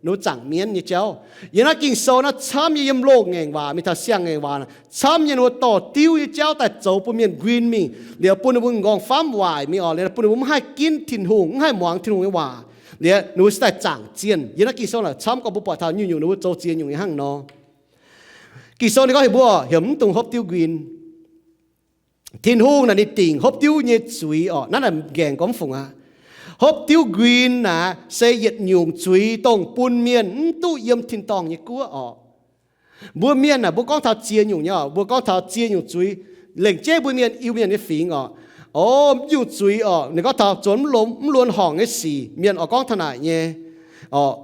ninh mbuo zaangc mienv nyei jauv. Yiem naaiv Ging-Sou naaiv camv nyei, yiem loz-ngaengc waac mingh taux siang-ngaengc waac, camv nyei ninh mbuo dorh diuv nyei jauv daaih zoux bun mienh nquin mingh, liuz bun ninh mbuo m'nqorngv famv waaic mingh oc, liuz bun ninh mbuo mv haih ginv Tin-Hungh, mv haih muangx Tin-Hungh nyei waac, liuz ninh mbuo se daaih zaangc zienh. Yiem naaiv Ging-Sou naaic camv gorngv mbuo buatc taux nyungc-nyungc ninh mbuo zoux ziex nyungc nyei hnangv nor. Ging-Sou ninh gorngv heuc mbuo heuc mv dungx hopv diuv nquin. Tin-Hungh naaic ninh dingc hopv diuv nyei zuiz oc. Naaiv naaic nqaengc gorngv mv fungc aqv. Hopv diuv nquin naaic se yietc nyungc zuiz dongh bun mienh mv duqv yiem tin-dorngh nyei guoqv oc. Mbuo mienh naaic mbuo gorngv taux ziex nyungc nyei oc, mbuo gorngv taux ziex nyungc zuiz. Lengc jeiv mbuo mienh Iu-Mienh nyei fingx oc, o, mv nyungc zuiz oc, ninh gorngv taux zoux mv luonx horngc nyei sic, mienh oix gorngv taux naaic nyei oc,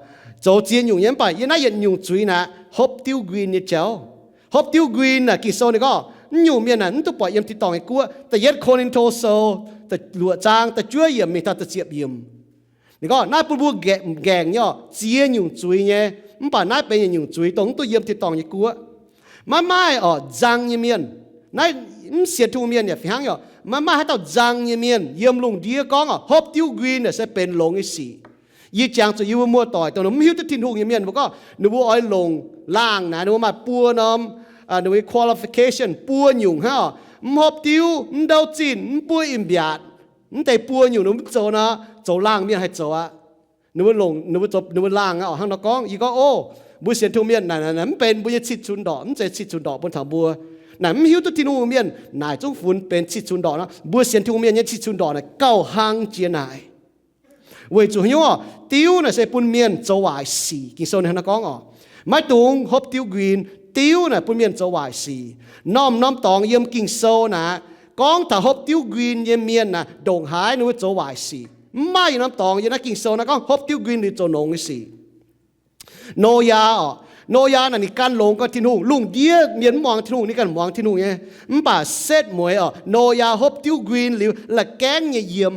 zoux ziex nyungc nyei. Mv baac yiem naaiv yietc nyungc zuiz naaic hopv diuv nquin nyei jauv. Hopv diuv nquin naaic Ging-Sou ninh gorngv mv nyungc mienh naaic mv duqv buatc yiem tin-dorngh nyei guoqv. Da'yietv Ko^lin^to Sou luoqc zaang da'juov yiemc mingh taux da'ziepc yiemc. Ninh gorngv naaiv bun mbuo nqaengc nyei oc, ziex nyungc zuiz nyei. Mv baac naaiv benx yietc nyungc zuiz dongh mv duqv yiem tin-dorngh nyei guoqv. Maiv maaih oc nzang nyei mienh, naaiv mv sienx Tin-Hungh mienh yaac fih hnangv oc, maiv maaih haaix dauh nzang nyei mienh yiem lungh ndiev gorngv oc hopv diuv nquin naaic se benx longx nyei sic. Yie jangx zuqc yie mbuo muoz-doic dongh ninh mbuo mv hiuv duqv Tin-Hungh nyei mienh mbuo gorngv ninh mbuo oix longc laangh naaic ninh mbuo maaih buo norm, ninh mbuo qualification buo nyungc hnangv oc, mv hopv diuv, mv ndouv zinh, mv buov im mbiaatc. Mv deix buo nyungc ninh mbuo mv zoux nor, zoux laangh mienh haih zoux aqv. Ninh mbuo longc, ninh mbuo zoux, ninh mbuo laangh aqv oc. Hnangv nor gorngv yie gorngv, o, mbuo sienx Tin-Hungh mienh naaic, naaic mv benx mbuo nyei cih cunx ndorqc, mv zeiz cih cunx ndorqc bun taux mbuo. Naaic mv hiuv duqv Tin-Hungh mienh naaic zungv funx benx cih cunx ndorqc nor. Mbuo sienx Tin-Hungh mienh nyei cih cunx ndorqc naaic gauh hlang jiex naaic. Weic zuqc haaix nyungc oc? Diuv naaic se bun mienh zoux waaic sic. Ging-Sou ninh hnangv nor gorngv oc, maiv dungx hopv diuv nquin. Diuv naaic bun mienh zoux waaic sic. Norm-norm dorngx yiem Ging-Sou naaic gorngv taux hopv diuv nquin nyei mienh naaic ndongc haaix ninh mbuo zoux waaic sic. Mv maaih yietc norm dorngx yiem naaiv Ging-Sou naaiv gorngv hopv diuv nquin liuz zoux longx nyei sic. Noyaa oc, Noyaa naaic ninh gan longx gau Tin-Hungh. Lungh ndiev mienh mv muangx Tin-Hungh, ninh ganh muangx Tin-Hungh nyei. Mv baac setv mueiz oc, Noyaa hopv diuv nquin liuz la'gaengv nyei yiem.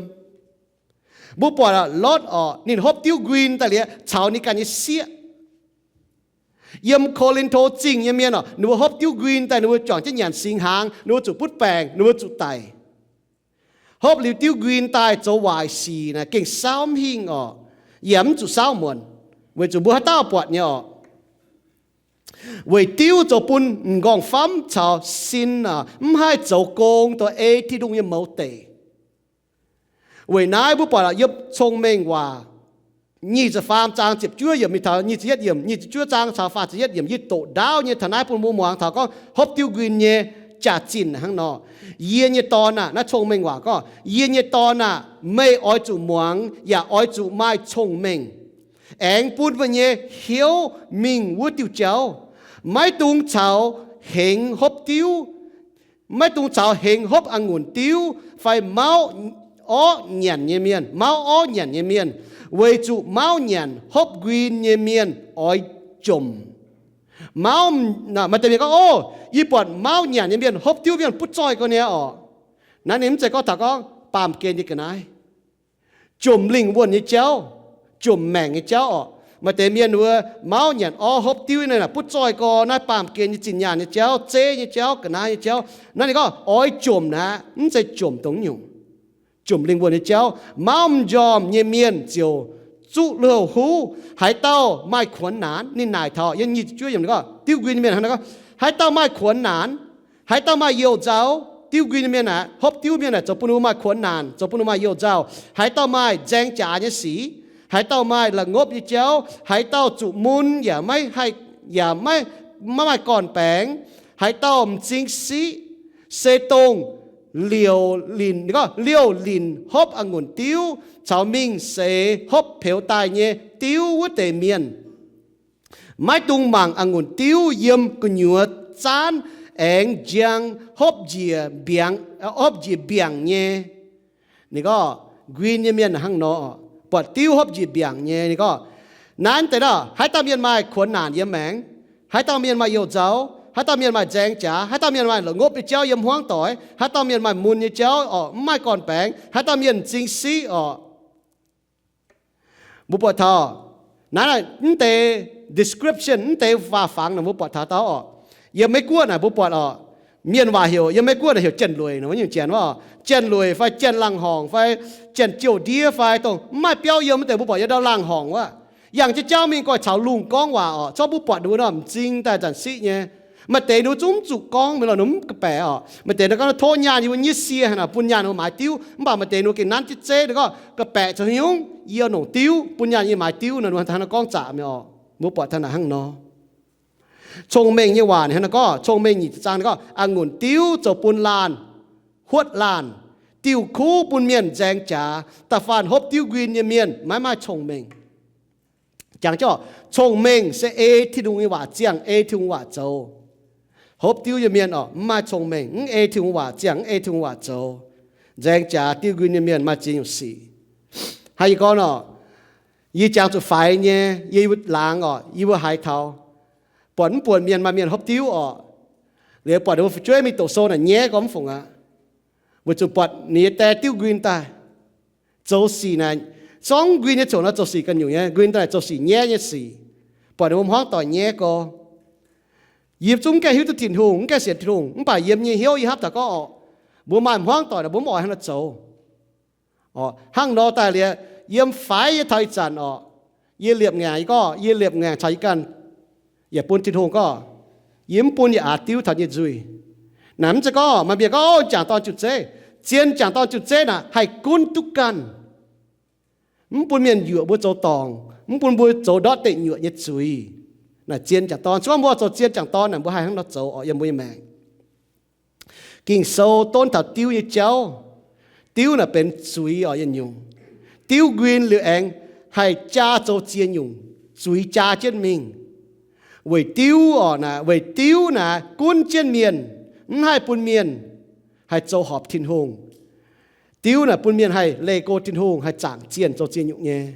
Mbuo buatc Lotv oc, ninh hopv diuv nquin daaih liuz caux ninh ganh nyei sieqv. Yiem Ko^lin^to Zingh nyei mienh oc, ninh mbuo hopv diuv nquin daaih ninh mbuo juangc jienv nyanc singx hnaangx, ninh mbuo zuqc butv baengc, ninh mbuo zuqc daic. Hopv liuz diuv nquin daaih zoux waaic sic naaic gengh saauv mv hingh oc, yaac mv zuqc saauv muonc, weic zuqc mbuo haaix dauh buatc nyei oc. Weic diuv zoux bun m'nqorngv famv caux sin mv haih zoux gong dongh ei Tin-Hungh nyei mouz deic. Weic naaiv mbuo buatc yiem Cong-Mengh Waac nyic ziepc faam zaang ziepc juov yiemc mingh taux nyic ziepc yietv yiemc, nyic ziepc juov zaang caux faah ziepc yietv yiemc, yie doqc ndaauv nyei taux naaiv bun mbuo muangx taux gorngv hopv diuv nquin nyei jaax-zinh hnangv nor. Yie nyei dorn aah, naaiv Cong-Mengh Waac gorngv, yie nyei dorn aah, meih oix zuqc muangx yaac oix zuqc maaih cong-mengh, aengx bun meih nyei hnyouv mingh wuov diuh jauv. Maiv dungx caux hengx hopv diuv. Maiv dungx caux hengx hopv a'ngunc diuv fai mauv orv nyanc nyei mienh, mauv orv nyanc nyei mienh, weic zuqc mauv nyanc hopv nquin nyei mienh oix jomc. Mauv, maaih deix mienh gorngv, o, yie buatc mauv nyanc nyei mienh hopv diuv mienh butv zoih ga'naaiv oc. Naaiv ninh mv zeiz gorngv taux gorngv baamh gen nyei ga'naaiv. Jomc lingh wuonh nyei jauv, jomc maengc nyei jauv orqc. Maaih deix mienh wuov mauv nyanc orv hopv diuv nyei naaic, butv zoih gorx, naaiv baamh gen nyei zinh nyaanh nyei jauv, zeiv nyei jauv, ga'naaiv nyei jauv. Naaiv ninh gorngv oix jomc naaic, mv zeiz jomc dongh nyungc. Jomc lingh wuonh nyei jauv. Mauv m'njormh nyei mienh ziouc zuqv lui-houx huv. Haaix dauh maaih kuonx naanc, ninh naaic taux yiem nyic ziepc juov yiemc gorngv diuv nquin nyei mienh hnangv naaiv gorngv, haaix dauh maaih kuonx naanc, haaix dauh maaih youh nzauh, diuv nquin nyei mienh aeqv, hopv diuv mienh aeqv, zoux bun ninh mbuo maaih kuonx naanc, zoux bun ninh mbuo maaih youh nzauh. Haaix dauh maaih nzaeng jaax nyei sic, haaix dauh maaih la'ngopv nyei jauv, haaix dauh zuqc mun yaac maiv haih, yaac maiv, maiv maaih gorn-baengx, haaix dauh m'zing siqv, se dongh liouc linc, liouc linc hopv a'ngunc diuv caux mingh seix hopv peux daaih nyei diuv wuov deix mienh. Maiv dungx mangc a'ngunc diuv yiem gu'nyuoz zaanv aengx njang hopv njiec mbiangc, hopv njiec mbiangc nyei. Ninh gorngv nquin nyei mienh hnangv nor, buatc diuv hopv njiec mbiangc nyei. Ninh gorngv naaiv deix nor, haaix dauh mienh maaih kuonx naanc yiem maengc, haaix dauh mienh maaih youh nzauh, haaix dauh mienh maaih nzaeng jaax, haaix dauh mienh maaih la'ngopv nyei jauv yiem hmuangv doic, haaix dauh mienh maaih mun nyei jauv orqc, mv maaih gorn-baengx, haaix dauh mienh m'zing siqv orqc. Mbuo buatc taux naaiv, naaiv deix description, naaiv deix waac-fangx naaic mbuo buatc taux dauh orqc. Yiem Meiv Guoqv naaic mbuo buatc orqc, mienh waac heuc, yiem Meiv Guoqv naaic heuc Janx-Lueic nor, wuov nyungc Janx wuov, Janx-Lueic fai Janx-Laangh Horngc fai Janx-Jouh Ndiev fai dongh mv maaih biauv yiem wuov deix, mbuo buatc yiem ndau Laangh Horngc wuov. Yangh jienv jauv mingh goiv caux lungh gorngv waac orqc. Zorqv mbuo buatc ninh mbuo nor m'zing daaih nzanc siqv nyei. Maaih deix ninh mbuo zungv mv zuqc gorngv, mv lorz ninh mv ga'baeqc orqc. Maaih deix ninh gorngv tov nyaanh yie mbuo nyiev sie hnangv naaic bun nyaanh ninh mbuo maaiz diuv. Mv baac maaih deix ninh mbuo gengh nanv jienv zeiv, ninh gorngv ga'baeqc zoux haaix nyungc, yie nongc diuv bun nyaanh yie maaiz diuv nor, ninh mbuo hnangv naaiv gorngv zaqc mi'aqv orqc. Mbuo buatc taux naaic hnangv nor. Cong-mengh nyei waac ninh hnangv naaiv gorngv, Cong-mengh nyic ziepc zaang ninh gorngv, a'ngunc diuv zoux bun laanh huotv laanh, diuh kuv bun mienh nzaeng jaax. Da'faanh hopv diuv nquin nyei mienh maiv maaih cong-mengh. Jangx jienv orqc, cong-mengh se ei Tin-Hungh nyei waac ziangh, ei Tin-Hungh waac zoux. Hopv diuv nyei mienh orqc, mv maaih cong-mengh, mv ei Tin-Hungh waac ziangh, mv ei Tin-Hungh waac zoux. Nzaeng jaax diuv nquin nyei mienh maaih ziex nyungc sic. Hnangv yie gorngv orqc, yie jangx zuqc faix nyei, yie mbuo laangz orqc, yie mbuo haiz taux buatc mv buonc mienh maaih mienh hopv diuv orqc, liuz buatc ninh mbuo fu'jueiv mingh doqc sou naaic nyaiv gorx mv fungc aqv. Weic zuqc buatc ninh nyei die diuv nquin daaih. Zoux sic naaic, zorngv nquin nyei ziouc nor zoux sic ganh nyungc nyei, nquin daaih zoux sic nyaiv nyei sic. Buatc ninh mbuo hmuangv doic nyaiv gorx. Yie zungv mv gaengh hiuv duqv Tin-Hungh, mv gaengh sienx Tin-Hungh, mv baac yiem nyei hnyouv yie hnamv taux gorngv orqc, mbuo maaih hmuangv doic naaic mbuo mv oix hnangv nor zoux. Orqc, hnangv nor daaih liuz, yiem faix nyei taux ih zanc orqc, yie liepc ngaengc, yie gorngv yie liepc ngaengc caux yie ganh yaac bun Tin-Hungh gorngv, yie mv bun yie aax diuv taux nyei nzuih. Naaic mv zeiz gorngv maaih mienh gorngv, o, jangc dorn jun-zeiv. Zien jangc dorn jun-zeiv naaic haih gunv duqv ganh. Mv bun mienh yuoqc mbuo zoux dorngc, mv bun mbuo zoux ndortv deic nyuoqc nyei zuiz. Naaic zien jangc dorn. Se gorngv mbuo zoux zien jangc dorn naaic, mbuo haih hnangv nor zoux orqc yiem mbuo nyei maengc. Ging-Sou donv taux diuv nyei jauv. Diuv naaic benx zuiz orqc yietc nyungc. Diuv nquin liuz aengx haih jaa zoux ziex nyungc zuiz jaa jienv mingh. Weic diuv orqc naaic, weic diuv naaic gunv jienv mienh, mv haih bun mienh haih zoux horpc Tin-Hungh. Diuv naaic bun mienh haih leih go Tin-Hungh, haih zaangc zienh zoux ziex nyungc nyei.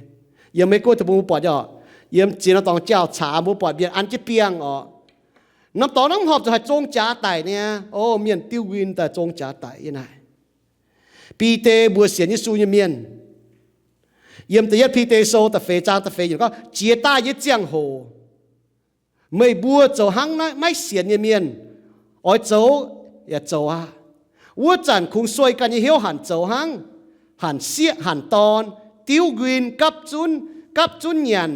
Yiem Meiv Guoqv deic-bung mbuo buatc orqc, yiem ziex norm dorngx jauv-caax mbuo buatc mienh an jienv biangh orqc. Norm dorngx naaiv mv horpc zuqc haih zong jaax daic niaa. O, mienh diuv nquin daaih zong jaax daic yiem naaic. Bide mbuox sienx Yesu nyei mienh, yiem da'yietv Bide Sou da'feix zaang da'feix yiemc gorngv, jiex daaih nyei ziangh hoc meih mbuo zoux hnangv naaiv maiv sienx nyei mienh oix zoux yaac zoux aqv. Wuov zanc kungx sueih ganh nyei hnyouv hanc zoux hnangv, hanc sieqv hanc dorn, diuv nquin gapv zunv, gapv zunv nyanc,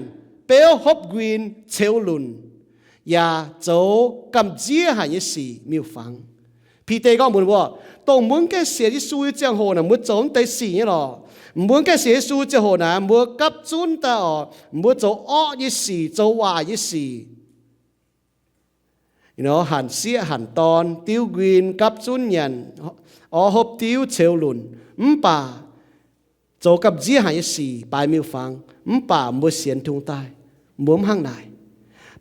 beuv hopv nquin ceux lunc, yaac zoux gamh nziev haic nyei sic miuc-fangx. Bide gorngv mbuox mbuo, dongh mbuo mv gaengh sienx Yesu nyei ziangh hoc naaic, mbuo zoux mv deix sic nyei lorqc. Mbuo mv gaengh sienx Yesu ziangh hoc naaic, mbuo gapv zunv daaih orqc, mbuo zoux orqv nyei sic, zoux waaic nyei sic. Hanc sieqv hanc dorn, diuv nquin, gapv zunv nyanc, orv hopv diuv, ceux lunc, mv baac zoux gamh nziev haic nyei sic baaix miuc-fangx, mv baac mbuo sienx Tin-Hungh daaih, mbuo mv hnangv naaic.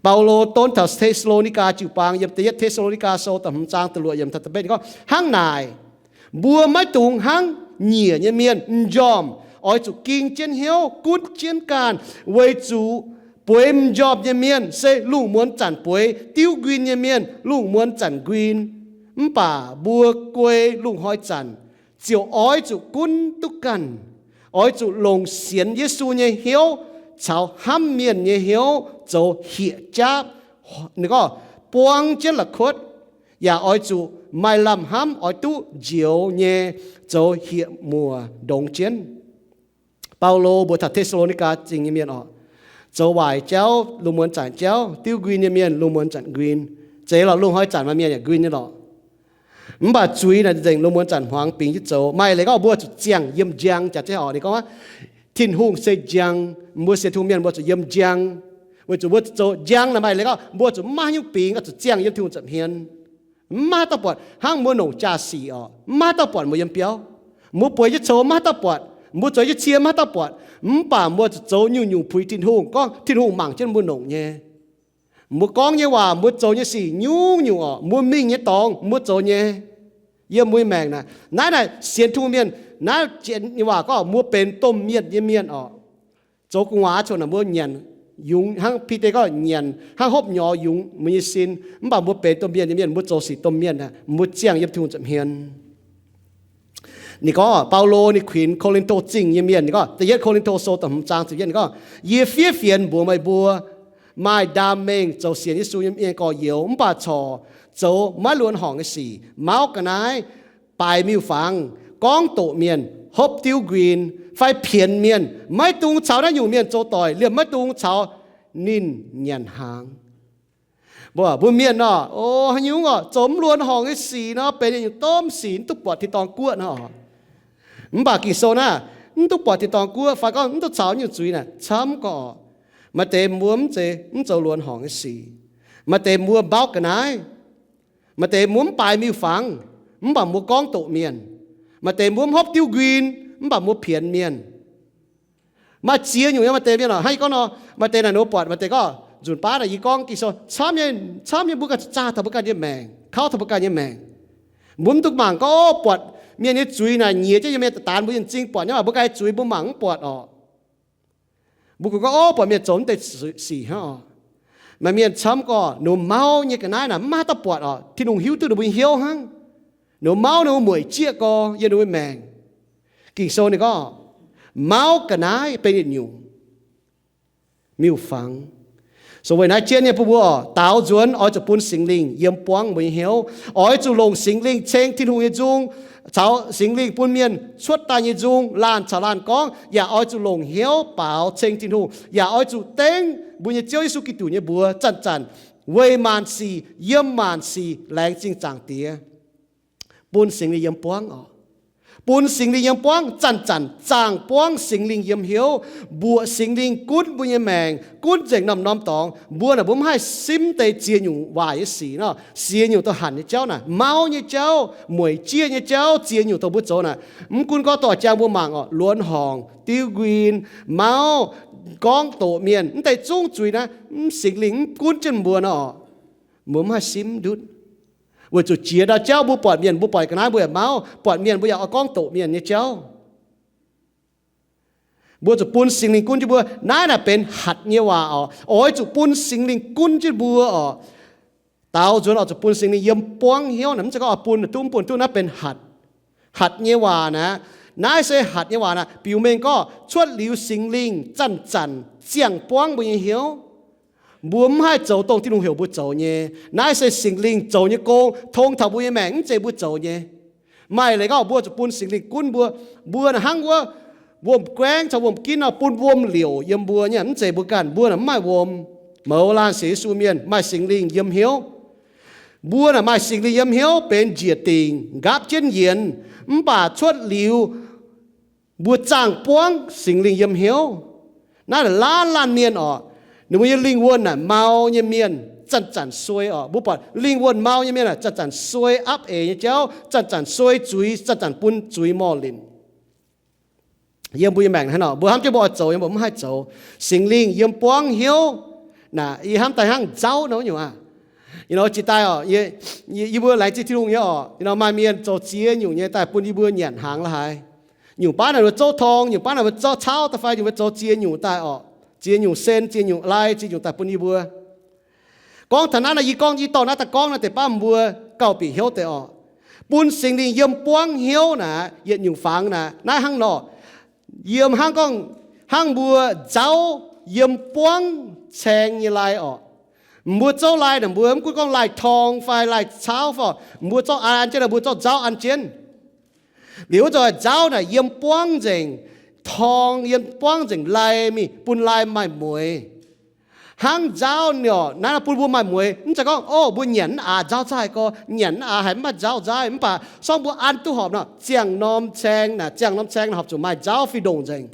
Baulo donv taux Te^saa^lo^ni^gaa jiu-baang, yiem da'yietv Te^saa^lo^ni^gaa Sou da'hmz zaang da'luoqc yiemc taux da'betv gorngv, hnangv naaic, mbuo maiv dungx hnangv nyiec nyei mienh m'njormh oix zuqc ging jienv hnyouv, gunv jienv ganh, weic zuqc bueix m'njormh nyei mienh se lungh muonz zanc bueix, diuv nquin nyei mienh lungh muonz zanc nquin. Mv baac mbuo guei lungh hnoi zanc ziouc oix zuqc gunv duqv ganh, oix zuqc longc sienx Yesu nyei hnyouv caux hnamv mienh nyei hnyouv zoux hieqv-jaapv, ninh gorngv buang jienv la'kuotv, yaac oix zuqc maaih lamh hnamv oix duqv njoux nyei zoux hieqv-muoc ndongx jienv. Baulo mbuox taux Te^saa^lo^ni^gaa Zingh nyei mienh oc, zoux waaic jauv lungh muonz zanc jauv, diuv nquin nyei mienh lungh muonz zanc nquin. Zeiz lorqc, lungh hnoi zanc maaih mienh yaac nquin nyei lorqc. Mv baac zuiz naaic nzengc lungh muonz zanc hmuangx bingx jienv zoux. Maaih leiz gorngv mbuo zuqc ziangh yiem njang jaax zeiz oc. Ninh gorngv, Tin-Hungh se njang, mbuo sienx Tin-Hungh mienh mbuo zuqc yiem njang, weic zuqc mbuo zoux njang naaic maaih leiz gorngv mbuo zuqc maiv maaih nyungc bingx oix zuqc ziangh yiem Tin-Hungh nza'hmien. Maiv maaih dauh buatc, hnangv mbuo longc jaa-sic oc, maiv maaih dauh buatc mbuo yiem biauv. Mbuo bueix jienv coux maiv maaih dauh buatc, mbuo zoux jienv cie maiv maaih dauh buatc, mv baac mbuo zuqc zoux nyungc-nyungc puix Tin-Hungh, gorngv Tin-Hungh mangc jienv mbuo longc nyei. Mbuo gorngv nyei waac, mbuo zoux nyei sic nyungc-nyungc oc, mbuo mingh nyei dorngx mbuo zoux nyei. Yiem mbuo nyei maengc naaic, naaiv naaic sienx Tin-Hungh mienh, naaiv janx nyei waac gorngv mbuo benx domh mienh nyei mienh oc. Zoux gu'nguaaz cuotv naaic mbuo nyanc yungz, hnangv Bide gorngv nyanc hnangv hopv nyorx yungz mbuo nyei sin. Mv baac mbuo benx domh mienh nyei mienh, mbuo zoux sic domh mienh aeqv, mbuo ziangh yiem Tin-Hungh nza'hmien. Ninh gorngv, Baulo ninh kuinx Ko^lin^to Zingh nyei mienh, ninh gorngv, Da'yietv Ko^lin^to Sou da'hmz zaang ziepc yietv, ninh gorngv, Yie fiev fienx mbuox meih mbuo, maaih ndaam mengh zoux sienx Yesu nyei mienh gorx-youz, mv baac corc zoux maiv luonx horngc nyei sic, mauv ga'naaiv, baaix miuc-fangx, gorngv doqc mienh, hopv diuv nquin, fai pienx mienh, maiv dungx caux naaiv nyungc mienh zoux doic, liemh maiv dungx caux ninh nyanc hnaangx. Mbuo, mbuo mienh nor, o, haaix nyungc oc, zoux mv luonx horngc nyei sic nor, benx yietc nyungc domh sic, mv duqv buatc tin-dorngh guoqv nor. Mv baac Ging-Sou naaiv, mv duqv buatc tin-dorngh guoqv fai gorngv mv duqv caux nyungc zuiz naaic camv gorqv. Maaih deix mbuo mv zeiz, mv zoux luonx horngc nyei sic. Maaih deix mbuo mauv ga'naaiv. Maaih deix mbuo mv baaix miuc-fangx, mv baac mbuo gorngv doqc mienh. Maaih deix mbuo mv hopv diuv nquin, mv baac mbuo pienx mienh. Maaih ziex nyungc nyei, maaih deix mienh oc, hnangv yie gorngv nor, maaih deix naaic ninh mbuo buatc, maaih deix gorngv nzunc baav naaic yie gorngv Ging-Sou camv nyei, camv nyei mbuo ganh zuqc zaah taux mbuo ganh nyei maengc, kauv taux mbuo ganh nyei maengc. Mbuo mv duqv mangc gorngv, o, buatc mienh nyei zuiz naaic nyiex jienv yiem mienh daaih daanx mbuo nyei m'zing buatc nyei, mv baac mbuo ganh nyei zuiz mbuo mangc mv buatc oc. Mbuo kungx gorngv, o, buatc mienh zoux mv deix sic hnangv oc. Maaih mienh camv gorqv, ninh mbuo mauv nyei ga'naaiv naaic mv maaih haaix dauh buatc oc. Tin-Hungh hiuv duqv ninh mbuo nyei hnyouv hnangv. Ninh mbuo mauv ninh mbuo mueic jieqv gorx yiem ninh mbuo maengc. Ging-Sou ninh gorngv, mauv ga'naaiv benx yietc nyungc miuc-fangx. So weic naaiv jienv nyei bun mbuo oc, daaux nzuonx oix zuqc bun Singx Lingh yiem buangv mbuo nyei hnyouv. Oix zuqc longc Singx Lingh ceng Tin-Hungh nyei nzung, caux Singx Lingh bun mienh cuotv daaih nyei nzung, laanh caux laanh gorngv, yaac oix zuqc longc hnyouv baaux ceng Tin-Hungh, yaac oix zuqc dengv mbuo nyei Ziouv Yesu Giduc nyei mbuox zanc-zanc, weic maanc sic, yiem maanc sic laengz zingh Zaangc Diex. Bun Singx Lingh yiem buangv oc. Bun Singx Lingh yiem buangv zanc-zanc, zaangh buangv Singx Lingh yiem hnyouv, mbuoqc Singx Lingh gunv mbuo nyei maengc, gunv nzengc norm-norm dorngx. Mbuo naaic mbuo mv haih simv deix ziex nyungc waaic nyei sic nor, ziex nyungc douh hanc nyei jauv naaic, mauv nyei jauv, mueic jieqv nyei jauv, ziex nyungc douh mbuo zoux naaic, mv gunv gorngv dorh jang mbuo mangc oc, luonx horngc, diuv nquin, mauv, gorngv doqc mienh, mv deix zungv zuiz naaiv, mv Singx Lingh mv gunv jienv mbuo nor oc, mbuo mv haih simv ndutv. Weic zuqc jiex ndau jauv mbuo buatc mienh, mbuo buatc ga'naaiv mbuo yaac mauv, buatc mienh mbuo yaac oix gorngv doqc mienh nyei jauv. Mbuo zuqc bun Singx Lingh gunv jienv mbuo. Naaiv naaic benx hatc nyei waac oc. Oix zuqc bun Singx Lingh gunv jienv mbuo oc. Daaux nzuonx oix zuqc bun Singx Lingh yiem buangv hnyouv naaic, mv zeiz gorngv oix bun duqv mv bun duqv, naaiv benx hatc. Hatc nyei waac naaic, naaiv se hatc nyei waac naaic, biux mengh gorngv cuotv liuz Singx Lingh zanc-zanc ziangh buangv mbuo nyei hnyouv. Mbuo mv haih zoux dongh Tin-Hungh heuc mbuo zoux nyei. Naaiv se Singx Lingh zoux nyei gong, tong taux mbuo nyei maengc, mv zeiz mbuo zoux nyei. Maaih leiz gorngv mbuo zuqc bun Singx Lingh gunv mbuo. Mbuo naaic hnangv wuov wuom-guaengv caux wuom-ginv nor, bun wuom-liouc yiem mbuo nyei, mv zeiz mbuo ganh. Mbuo naaic mv maaih wuom. Mouz laanh sienx Yesu mienh maaih Singx Lingh yiem hnyouv. Mbuo naaic maaih Singx Lingh yiem hnyouv benx njiec dingc nqaapv jienv yienx, mv baac cuotv liuz mbuo zaangh buangv Singx Lingh yiem hnyouv. Naaiv laanh laanh mienh oc, ninh mbuo nyei lingh wuonh naaic mau nyei mienh zanc-zanc suei oc. Mbuo buatc lingh wuonh mau nyei mienh naaic zanc-zanc suei apv eix nyei jauv, zanc-zanc suei zuiz, zanc-zanc bun zuiz morh linc. Yiem mbuo nyei maengc hnangv nor, mbuo hnamv jienv mbuo oix zoux nyei, mbuo mv haih zoux. Singx Lingh yiem buangv hnyouv naaic, yie hnamv daaih hnangv nzauv nor nyungc aqv. Yie nor jiex daaih oc, yie, yie mbuo laengz zingh Tin-Hungh nyei oc. Yie nor maaih mienh zoux ziex nyungc nyei daaih bun yie mbuo nyanc hnaangx la'haaix. Nyungc baav naaic mbuo zouv torng, nyungc baav naaic mbuo zouv cauv da'fai, nyungc mbuo zoux ziex nyungc daaih oc. Ziex nyungc sen, ziex nyungc lai, ziex nyungc daaih bun yie mbuo. Gorngv taux naaiv nor, yie gorngv, yie dorh naaiv daaih gorngv naaiv deix baav mbuo gauh bieqc hnyouv deix oc. Bun Singx Lingh yiem buangv hnyouv naaic, yietc nyungc fangx naaic, naaiv hnangv nor, yiem hnangv gorngv, hnangv mbuo nzauv yiem buangv caeng nyei lai orqc. Mbuo zouv lai naaic, mbuo mv gunv gorngv lai-torng fai lai-cauv fai, mbuo zorqv an jienv, mbuo zorqv nzauv an jienv. Liuz wuov zanc nzauv naaic yiem buangv nzengc, torng yiem buangv nzengc lai mingh, bun lai maaih mueix. Hnangv nzauv nyei orqc, naaiv bun mbuo maaih mueix. Mv zeiz gorngv, o, mbuo nyanc mv aax nzauv nzaaih gorx, nyanc mv aax haiz mv maaih nzauv nzaaih. Mv baac se gorngv mbuo an duqv horpc nor, ziangh norm caeng naaic, ziangh norm caeng naaic horpc zuqc maaih nzauv fih ndongc nzengc.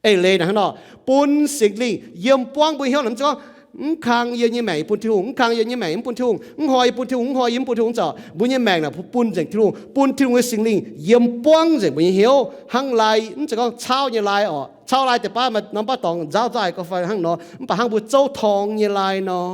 Eix leiz naaic hnangv nor, bun Singx Lingh yiem buangv mbuo hnyouv naaic, mv zeiz gorngv mv kang yie nyei maengc yie bun Tin-Hungh, mv kang yie nyei maengc yie mv bun Tin-Hungh, mv hnoi yie bun Tin-Hungh, mv hnoi yie mv bun Tin-Hungh, mv zeiz. Mbuo nyei maengc naaic bun nzengc Tin-Hungh, bun Tin-Hungh nyei Singx Lingh yiem buangv nzengc mbuo nyei hnyouv. Hnangv lai, mv zeiz gorngv cauv nyei lai orqc. Cauv lai deix baav maaih norm baav dorngx nzauv nzaaih gorx fai hnangv nor, mv baac hnangv mbuo zouv torng nyei lai nor.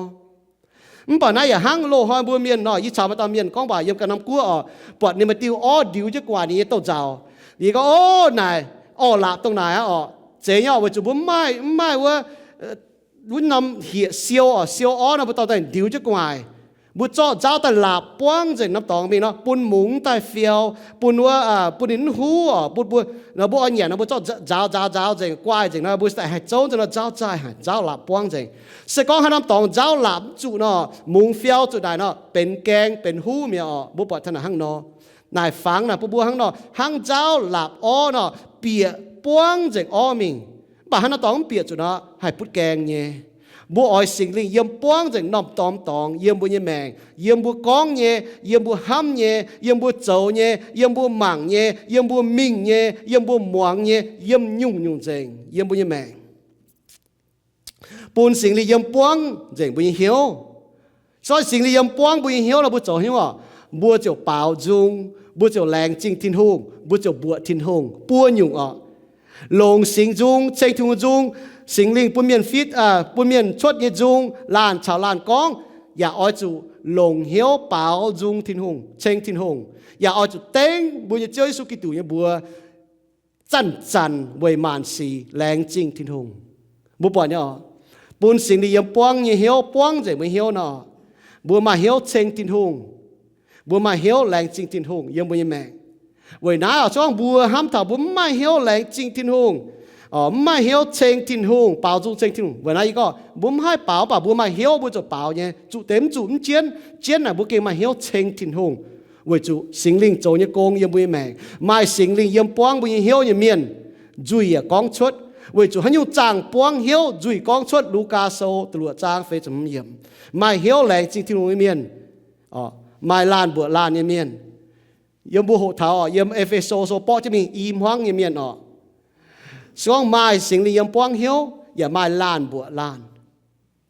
Mv baac naaiv yaac hnangv loz-hnoi mbuo mienh nor, yie caux maaih dauh mienh gorngv waac yiem ganh norm guoqv orqc, buatc ninh mbuo diuh orv ndiux jienv gu'nguaaic ninh nyei douz-nzauc. Yie gorngv, o, naaic orqc, laqc dongh naaic aqv orqc. Zeiz nyei orqc, weic zuqc mbuo mv maaih, mv maaih wuov, wuov norm hieqc siou orqc, siou orv nor mbuo dorh daaih ndiux jienv gu'nguaaic. Mbuo zorqv nzauv daaih laapc buangv nzengc norm dorngx mingh nor, bun mungz daaih fiou, bun wuov, bun ninh mv huv orqc, bun mbuo, nor mbuo oix nyanc nor mbuo zorqv nzaaux nzaaux nzaaux nzengc, guaih nzengc nor mbuo daaih haih zouv nzengc nor nzauv zaaih haic, nzauv laapc buangv nzengc. Se gorngv haaix norm dorngx nzauv laapc mv zuqc nor, mungz fiou zuqc naaic nor, benx gaeng benx huv mi'aqv orqc. Mbuo buatc taux naaic hnangv nor. Naaic fangx naaic bun mbuo hnangv nor, hnangv nzauv laapc orv nor, bieqc buangv nzengc orv mingh. Mv baac hnangv nor dorngx mv bieqc zuqc nor, haih butv gaeng nyei. Mbuo oix Singx Lingh yiem buangv nzengc norm-norm dorngx yiem mbuo nyei maengc, yiem mbuo gorngv nyei, yiem mbuo hnamv nyei, yiem mbuo zoux nyei, yiem mbuo mangc nyei, yiem mbuo mingh nyei, yiem mbuo muangx nyei, yiem nyungc-nyungc nzengc yiem mbuo nyei maengc. Bun Singx Lingh yiem buangv nzengc mbuo nyei hnyouv. Se gorngv Singx Lingh yiem buangv mbuo nyei hnyouv nor, mbuo zoux haaix nyungc orqc? Mbuo ziouc baaux nzung, mbuo ziouc laengz zingh Tin-Hungh, mbuo ziouc mbuoqc Tin-Hungh buo nyungc orqc. Longc singx nzung, ceng Tin-Hungh nzung, Singx Lingh bun mienh fitv, bun mienh cuotv nyei nzung, laanh caux laanh gorngv, yaac oix zuqc longc hnyouv baaux nzung Tin-Hungh, ceng Tin-Hungh, yaac oix zuqc dengv mbuo nyei Ziouv Yesu Giduc nyei mbuox zanc-zanc weic maanc sic laengz zingh Tin-Hungh. Mbuo buatc nyei orqc, bun Singx Lingh yiem buangv nyei hnyouv buangv nzengc mbuo hnyouv nor, mbuo maaih hnyouv ceng Tin-Hungh, mbuo maaih hnyouv laengz zingh Tin-Hungh yiem mbuo nyei maengc. Weic naaiv orqc, se gorngv mbuo hnamv taux mbuo mv maaih hnyouv laengz zingh Tin-Hungh, mv maaih hnyouv ceng Tin-Hungh, baaux nzung ceng Tin-Hungh, weic naaiv yie gorngv mbuo mv haih baaux, mv baac mbuo maaih hnyouv mbuo ziouc baaux nyei. Zuqc deix mv zuqc mv jienv, jienv naaic mbuo gengh maaih hnyouv ceng Tin-Hungh, weic zuqc Singx Lingh zoux nyei gong yiem mbuo nyei maengc. Maaih Singx Lingh yiem buangv mbuo nyei hnyouv nyei mienh, nzuih yaac gorngv cuotv. Weic zuqc haaix nyungc zaangh buangv hnyouv, nzuih gorngv cuotv. Lugaa Sou da'luoqc zaang feix ziepc hmz yiemc. Maaih hnyouv laengz zingh Tin-Hungh nyei mienh, maaih laanh mbuoqc laanh nyei mienh. Yiem mbuo hoqc taux yiem E^fe^so Sou borqv jienv mingh i hmuangv nyei mienh orqc, se gorngv maaih Singx Lingh yiem buangv hnyouv yaac maaih laanh mbuoqc laanh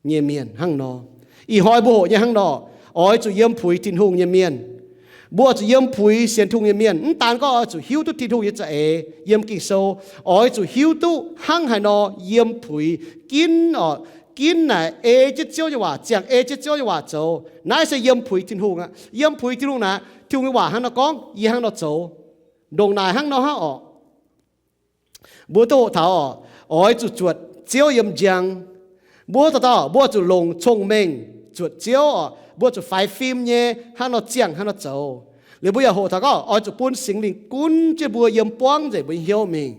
nyei mienh hnangv nor. Ih hnoi mbuo hoqc nyei hnangv nor, oix zuqc yiem puix Tin-Hungh nyei mienh. Mbuo oix zuqc yiem puix sienx Tin-Hungh nyei mienh. Mv daan gorngv oix zuqc hiuv duqv Tin-Hungh nyei za'eix yiem Ging-Sou, oix zuqc hiuv duqv hnangv haaix nor yiem puix ginv orqc, ginv naaic ei jienv Ziouv nyei waac, ziangh ei jienv Ziouv nyei waac zoux. Naaiv se yiem puix Tin-Hungh aqv. Yiem puix Tin-Hungh naaic, Tin-Hungh nyei waac hnangv nor gorngv, yie hnangv nor zoux. Ndongc naaic hnangv nor hnangv orqc. Mbuo duqv hoqc taux orqc, oix zuqc zuotc Ziouv yiem njang. Mbuo hoqc taux, mbuo zuqc longc cong-mengh zuotc Ziouv orqc, mbuo zuqc faix fim nyei hnangv nor ziangh hnangv nor zoux. Liuz mbuo yaac hoqc taux gorngv oix zuqc bun Singx Lingh gunv jienv mbuo yiem buangv nzengc mbuo nyei hnyouv mingh,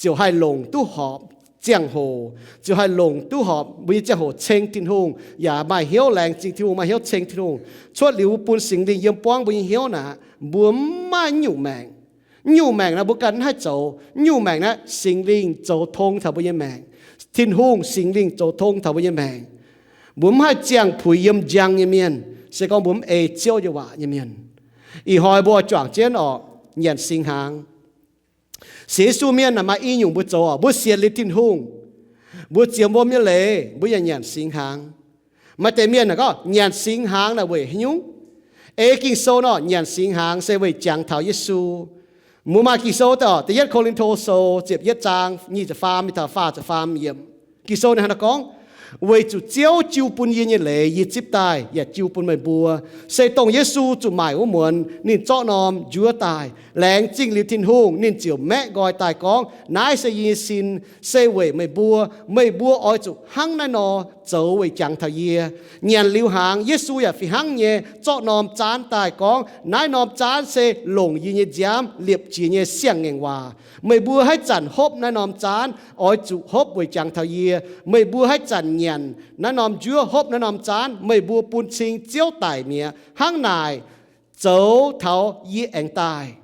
ziouc haih longc duqv horpc ziangh hoc, ziouc haih longc duqv horpc mbuo nyei ziangh hoc ceng Tin-Hungh, yaac maaih hnyouv laengz zingh Tin-Hungh, maaih hnyouv ceng Tin-Hungh. Cuotv liuz bun Singx Lingh yiem buangv mbuo nyei hnyouv naaic, mbuo mv maaih nyungc maengc. Nyungc maengc naaiv mbuo ganh mv haih zoux. Nyungc maengc naaiv Singx Lingh zoux tong taux mbuo nyei maengc. Tin-Hungh Singx Lingh zoux tong taux mbuo nyei maengc. Mbuo mv haih ziangh puix yiem njang nyei mienh, se gorngv mbuo mv ei Ziouv nyei waac nyei mienh. Ih hnoi mbuo juangc jienv orqc, nyanc singx hnaangx. Sienx Yesu mienh naaic maaih i nyungc mbuo zoux orqc, mbuo sienx liuz Tin-Hungh, mbuo ziemx wuom nyei leiz, mbuo yaac nyanc singx hnaangx. Maaih deix mienh naaic gorngv nyanc singx hnaangx naaic weic haaix nyungc? Ei Ging-Sou nor, nyanc singx hnaangx se weic jangx taux Yesu. Mbuo maaih Ging-Sou da'yietv Ko^lin^to Sou ziepc yietv zaang nyic ziepc faam mingh taux faah ziepc faam yiemc. Ging-Sou ninh hnangv naaiv gorngv, weic zuqc Ziouv jiu bun yie nyei leiz yie zipv daaih yaac jiu bun meih mbuo. Se dongh Yesu zuqc maaic wuov muonz ninh zorqv norm njuov daaih, laengz zingh liuz Tin-Hungh, ninh ziouc maeqv nqoi daaih gorngv, naaiv se yie nyei sin, se weic meih mbuo. Meih mbuo oix zuqc hnangv naaiv nor zoux weic jangx taux yie. Nyanc liuz hnaangx, Yesu yaac fih hnangv nyei zorqv norm zaanv daaih gorngv, Naaiv norm zaanv se longc yie nyei nziaamv liepc jiez nyei siang-ngaengc waac. Meih mbuo haaix zanc hopv naaiv norm zaanv, oix zuqc hopv weic jangx taux yie. Meih mbuo haaix zanc nyanc naaiv norm njuov, hopv naaiv norm zaanv, meih mbuo bun cing Ziouv daic mi'aqv. Hnangv naaic zoux taux yie aengx daaih.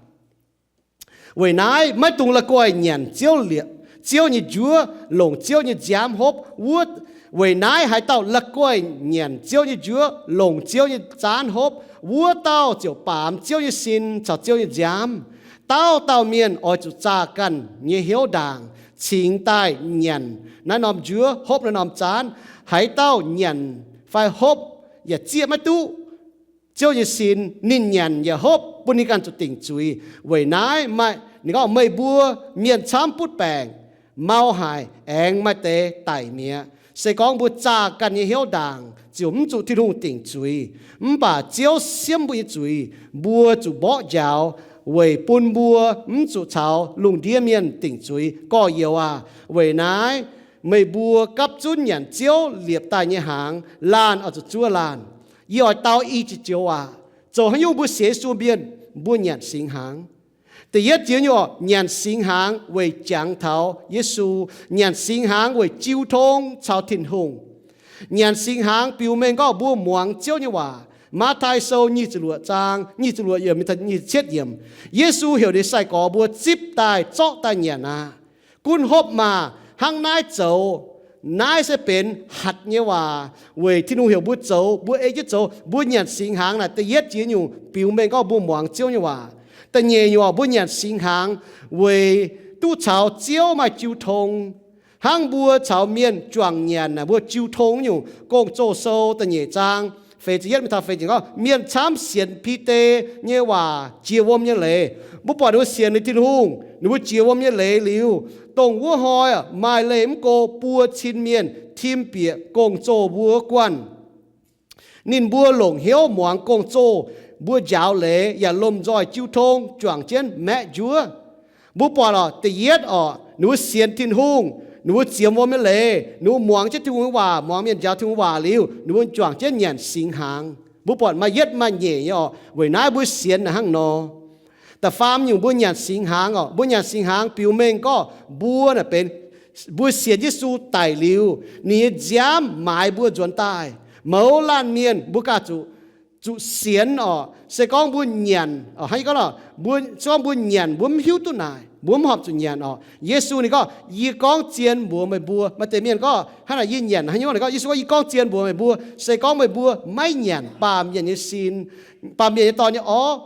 Weic naaiv maiv dungx la'guaih nyanc Ziouv liepc, Ziouv nyei njuov, longc Ziouv nyei nziaamv hopv wuov. Weic naaiv haaix dauh la'guaih nyanc Ziouv nyei njuov, longc Ziouv nyei zaanv hopv, wuov dauh ziouc baamz Ziouv nyei sin caux Ziouv nyei nziaamv. Dauh dauh mienh oix zuqc zaah ganh nyei hnyouv ndaangc cingx daaih nyanc naaiv norm njuov, hopv naaiv norm zaanv. Haaix dauh nyanc fai hopv yaac zieqv maiv duqv Ziouv nyei sin, ninh nyanc yaac hopv, bun ninh ganh zuqc dingc zuiz. Weic naaiv maaih, ninh gorngv, Meih mbuo mienh camv butv baengc, mau haic, aengx maaih deix daic mi'aqv. Se gorngv mbuo zaah ganh nyei hnyouv ndaangc, ziouc mv zuqc Tin-Hungh dingc zuiz. Mv baac Ziouv siemv mbuo nyei zuiz, mbuo zuqc mborqv njaaux, weic bun mbuo mv zuqc caux lungh ndiev mienh dingc zuiz. Gorx-youz aac, weic naaiv meih mbuo gapv zunv nyanc Ziouv liepc daaih nyei hnaangx, laanh oix zuqc zuov laanh. Yie oix dau i jiex joux waac, zoux haaix nyungc mbuo sienx Yesu mienh, mbuo nyanc singx hnaangx. Da'yietv jiex nyungc, nyanc singx hnaangx weic jangx taux Yesu, nyanc singx hnaangx weic jiu tong caux Tin-Hungh. Nyanc singx hnaangx biux mengh gorngv mbuo muangx Ziouv nyei waac. Matv^taai Sou nyic ziepc luoqc zaang, nyic ziepc luoqc yiemc, nyic ziepc cietv yiemc, Yesu heuc ninh sai-gorx mbuo zipv daaih zorqv daaih nyanc aqv. Gunv hopv maah! Hnangv naaiv zoux, naaiv se benx hatc nyei waac weic Tin-Hungh heuc mbuo zoux, mbuo ei jienv zoux. Mbuo nyanc singx hnaangx naaic da'yietv jiex nyungc biux mengh gorngv mbuo muangx Ziouv nyei waac. Da'nyeic nyungc, mbuo nyanc singx hnaangx weic duqv caux Ziouv maaih jiu tong. Hnangv mbuo caux mienh juangc nyanc naaic, mbuo jiu tong nyungc. Gong-Zoh Sou da'nyeic zaang feix ziepc yietv mingh taux feix ziepc gorngv, mienh camv sienx Bide nyei waac jiex wuom nyei leiz. Mbuo buatc ninh mbuo sienx ninh Tin-Hungh, ninh mbuo jiex wuom nyei leiz liuz, dongh wuov hnoi maaih leih mv go buo cin mienh tim bieqc gong-zoh mbuo guanh. Ninh mbuo longc hnyouv muangx gong-zoh, mbuo njaaux leiz yaac lomh nzoih jiu tong juangc jienv maeqv njuov. Mbuo buatc orqc, da'yietv orqc, ninh mbuo sienx Tin-Hungh, ninh mbuo jiex wuom nyei leiz, ninh mbuo muangx jienv Tin-Hungh nyei waac, muangx mienh njaaux Tin-Hungh waac liuz, ninh mbuo juangc jienv nyanc singx hnaangx. Mbuo buatc maaih yietv maaih nyeic nyei orqc. Weic naaiv mbuo sienx naaic hnangv nor. Da'faam nyungc, mbuo nyanc singx hnaangx orqc. Mbuo nyanc singx hnaangx biux mengh gorngv mbuo naaic benx, mbuo sienx Yesu daic liuz, ninh nyei nziaamv maaiz mbuo nzuonx daaih. Mouz laanh mienh mbuo ganh zuqc, zuqc sienx orqc. Se gorngv mbuo nyanc orqc, hnangv yie gorngv nor, mbuo, se gorngv mbuo nyanc mbuo mv hiuv duqv naaic, mbuo mv horpc zuqc nyanc orqc. Yesu ninh gorngv, Yie gorngv zien mbuox meih mbuo. Maaih deix mienh gorngv, Hnangv naaic yie nyanc haaix nyungc? Ninh gorngv, Yesu gorngv, Yie gorngv zien mbuox meih mbuo, se gorngv meih mbuo maiv nyanc baamh mienh nyei sin, baamh mienh nyei dorn nyei orv,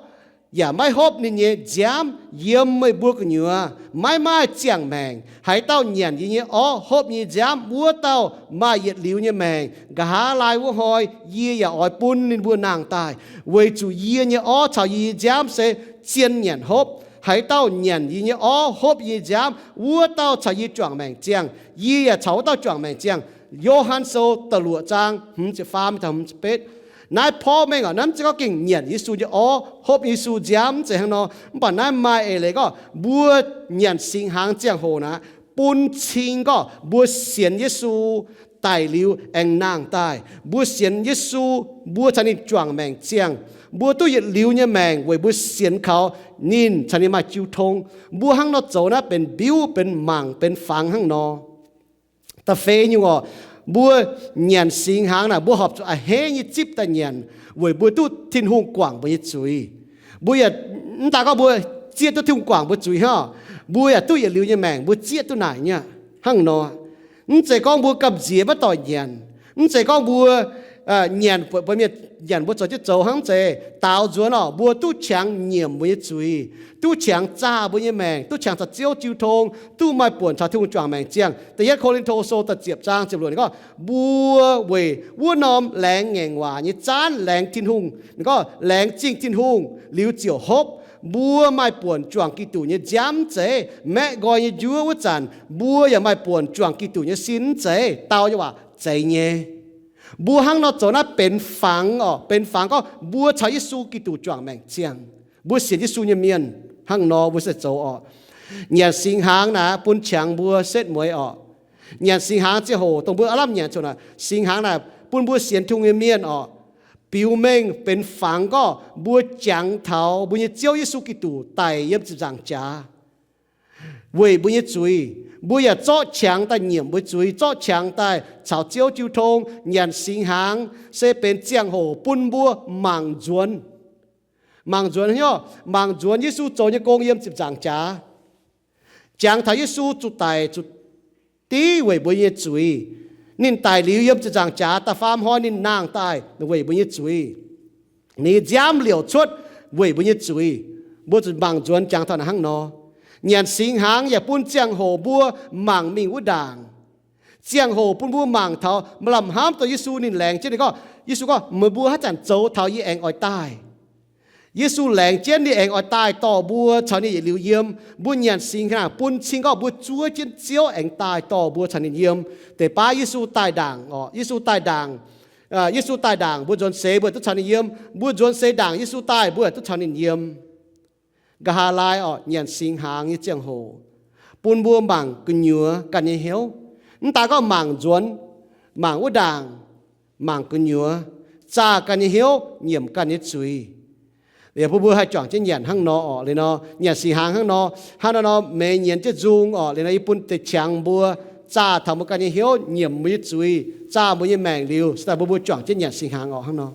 yaac maiv hopv ninh nyei nziaamv, yiem meih mbuo gu'nyuoz maiv maaih ziangh maengc. Haaix dauh nyanc yie nyei orv, hopv yie nyei nziaamv, wuov dauh maaih yietc liuz nyei maengc. Nqa'haav laai wuov hnoi yie yaac oix bun ninh mbuo nangh daaih, weic zuqc yie nyei orv caux yie nyei nziaamv se zien nyanc hopv. Haaix dauh nyanc yie nyei orv, hopv yie nyei nziaamv, wuov dauh caux yie juangc maengc ziangh, yie yaac caux wuov dauh juangc maengc ziangh. Yo^han Sou da'luoqc zaang hmz ziepc faam mingh taux hmz ziepc betv. Naaiv porv mengh orqc, naaiv mv zeiz gorngv gengh nyanc Yesu nyei orv, hopv Yesu nziaamv, mv zeiz hnangv nor. Mv baac naaiv maaih eix leiz gorngv mbuo nyanc singx hnaangx ziangh hoc naaic, bun cing gorngv mbuo sienx Yesu daic liuz aengx nangh daaih. Mbuo sienx Yesu, mbuo caux ninh juangc maengc ziangh, mbuo duqv yietc liuz nyei maengc weic mbuo sienx kaux ninh, caux ninh maaih jiu tong. Mbuo hnangv nor zoux naaiv benx mbiuv, benx mangc, benx fangx hnangv nor. Da'feix nyungc orqc, mbuo nyanc singx hnaangx naaic, mbuo horpc zuqc a'hneiv nyei zipv daaih nyanc weic mbuo duqv Tin-Hungh guangc mbuo nyei zuiz. Mbuo yaac, mv daaih gorngv mbuo zieqv duqv Tin-Hungh guangc mbuo zuiz hnangv, mbuo yaac duqv yietc liuz nyei maengc mbuo zieqv duqv naaic nyei aqv. Hnangv nor, mv zeiz gorngv mbuo gamh nziex maiv doic nyanc, mv zeiz gorngv mbuo nyanc, mbuo mienh nyanc mbuo zoux jienv zoux hnangv, mv zeiz. Daaux nzuonx orqc, mbuo duqv qangx nyiemc mbuo nyei zuiz, duqv qangx zaah mbuo nyei maengc, duqv qangx caux Ziouv jiu tong, duqv maaih buonc caux Tin-Hungh juangc maengc ziangh. Da'yietv Ko^lin^to Sou da'ziepc zaang ziepc luoqc ninh gorngv, mbuo weic wuov norm laengz ngaengc waac nyei zaanv laengz Tin-Hungh, ninh gorngv laengz zingh Tin-Hungh liuz ziouc hopv. Mbuo maaih buonc juangc Giduc nyei nziaamv mv zeiz, maeqv nqoi nyei njuov wuov zanc mbuo yaac maaih buonc juangc Giduc nyei sin mv zeiz. Dau nyei waac, zeiz nyei. Mbuo hnangv nor zoux naaiv benx fangx orqc, benx fangx gorngv mbuo caux Yesu Giduc juangc maengc ziangh. Mbuo sienx Yesu nyei mienh hnangv nor mbuo se zoux orqc. Nyanc singx hnaangx naaic bun qangx mbuo setv mueiz orqc. Nyanc singx hnaangx ziangh hoc dongh mbuo aav lamh nyanc ziouc naaic, singx hnaangx naaic bun mbuo sienx Tin-Hungh nyei mienh orqc, biux mengh benx fangx gorngv mbuo jangx taux mbuo nyei Ziouv Yesu Giduc daic yiem ziepc nzaangc jaax weic mbuo nyei zuiz. Mbuo yaac zorqv qangx daaih nyiemc mbuo zuiz, zorqv qangx daaih caux Ziouv jiu tong. Nyanc singx hnaangx se benx ziangh hoc bun mbuo mangc nzuonx, mangc nzuonx hnyouv, mangc nzuonx Yesu zoux nyei gong yiem ziepc nzaangc jaax, jangx taux Yesu zuqc daic zuqc div weic mbuo nyei zuiz. Ninh daic liuz yiem ziepc nzaangc jaax da'faam hnoi ninh nangh daaih weic mbuo nyei zuiz. Ninh nziaamv liouc cuotv weic mbuo nyei zuiz. Mbuo zuqc mangc nzuonx jangx taux naaiv hnangv nor. Nyanc singx hnaangx yaac bun ziangh hoc mbuo mangc mingh wuov ndaangc. Ziangh hoc bun mbuo mangc taux maaih lamh hnamv dongh Yesu ninh laengz jienv ninh gorngv, Yesu gorngv, meih mbuo haaix zanc zoux taux yie aengx oix daaih. Yesu laengz jienv ninh aengx oix daaih dorh mbuo caux ninh yietc liuz yiem. Mbuo nyanc singx hnaangx bun cing gorngv mbuo zuov jienv Ziouv aengx daaih dorh mbuo caux ninh yiem. Deix baav Yesu daaih ndaangc orqc, Yesu daaih ndaangc, Yesu daaih ndaangc mbuo nzuonx seix mbuo yaac duqv caux ninh yiem. Mbuo nzuonx seix ndaangc Yesu daaih mbuo yaac duqv caux ninh yiem. Nqa'haav laai orqc, nyanc singx hnaangx nyei ziangh hoc bun mbuo mangc gu'nyuoz ganh nyei hnyouv. Mv daaih gorngv mangc nzuonx, mangc wuov ndaangc, mangc gu'nyuoz, zaah ganh nyei hnyouv, nyiemc ganh nyei zuiz. Yaac bun mbuo haih juangc jienv nyanc hnangv nor orqc. Liuz nor nyanc singx hnaangx hnangv nor, hnangv nor nor meih nyienz jienv nzung orqc. Liuz nor yie bun deix qangx mbuo zaah taux mbuo ganh nyei hnyouv, nyiemc mbuo nyei zuiz, zaah mbuo nyei maengc liuz, se daaih mbuo mbuo juangc jienv nyanc singx hnaangx orqc hnangv nor.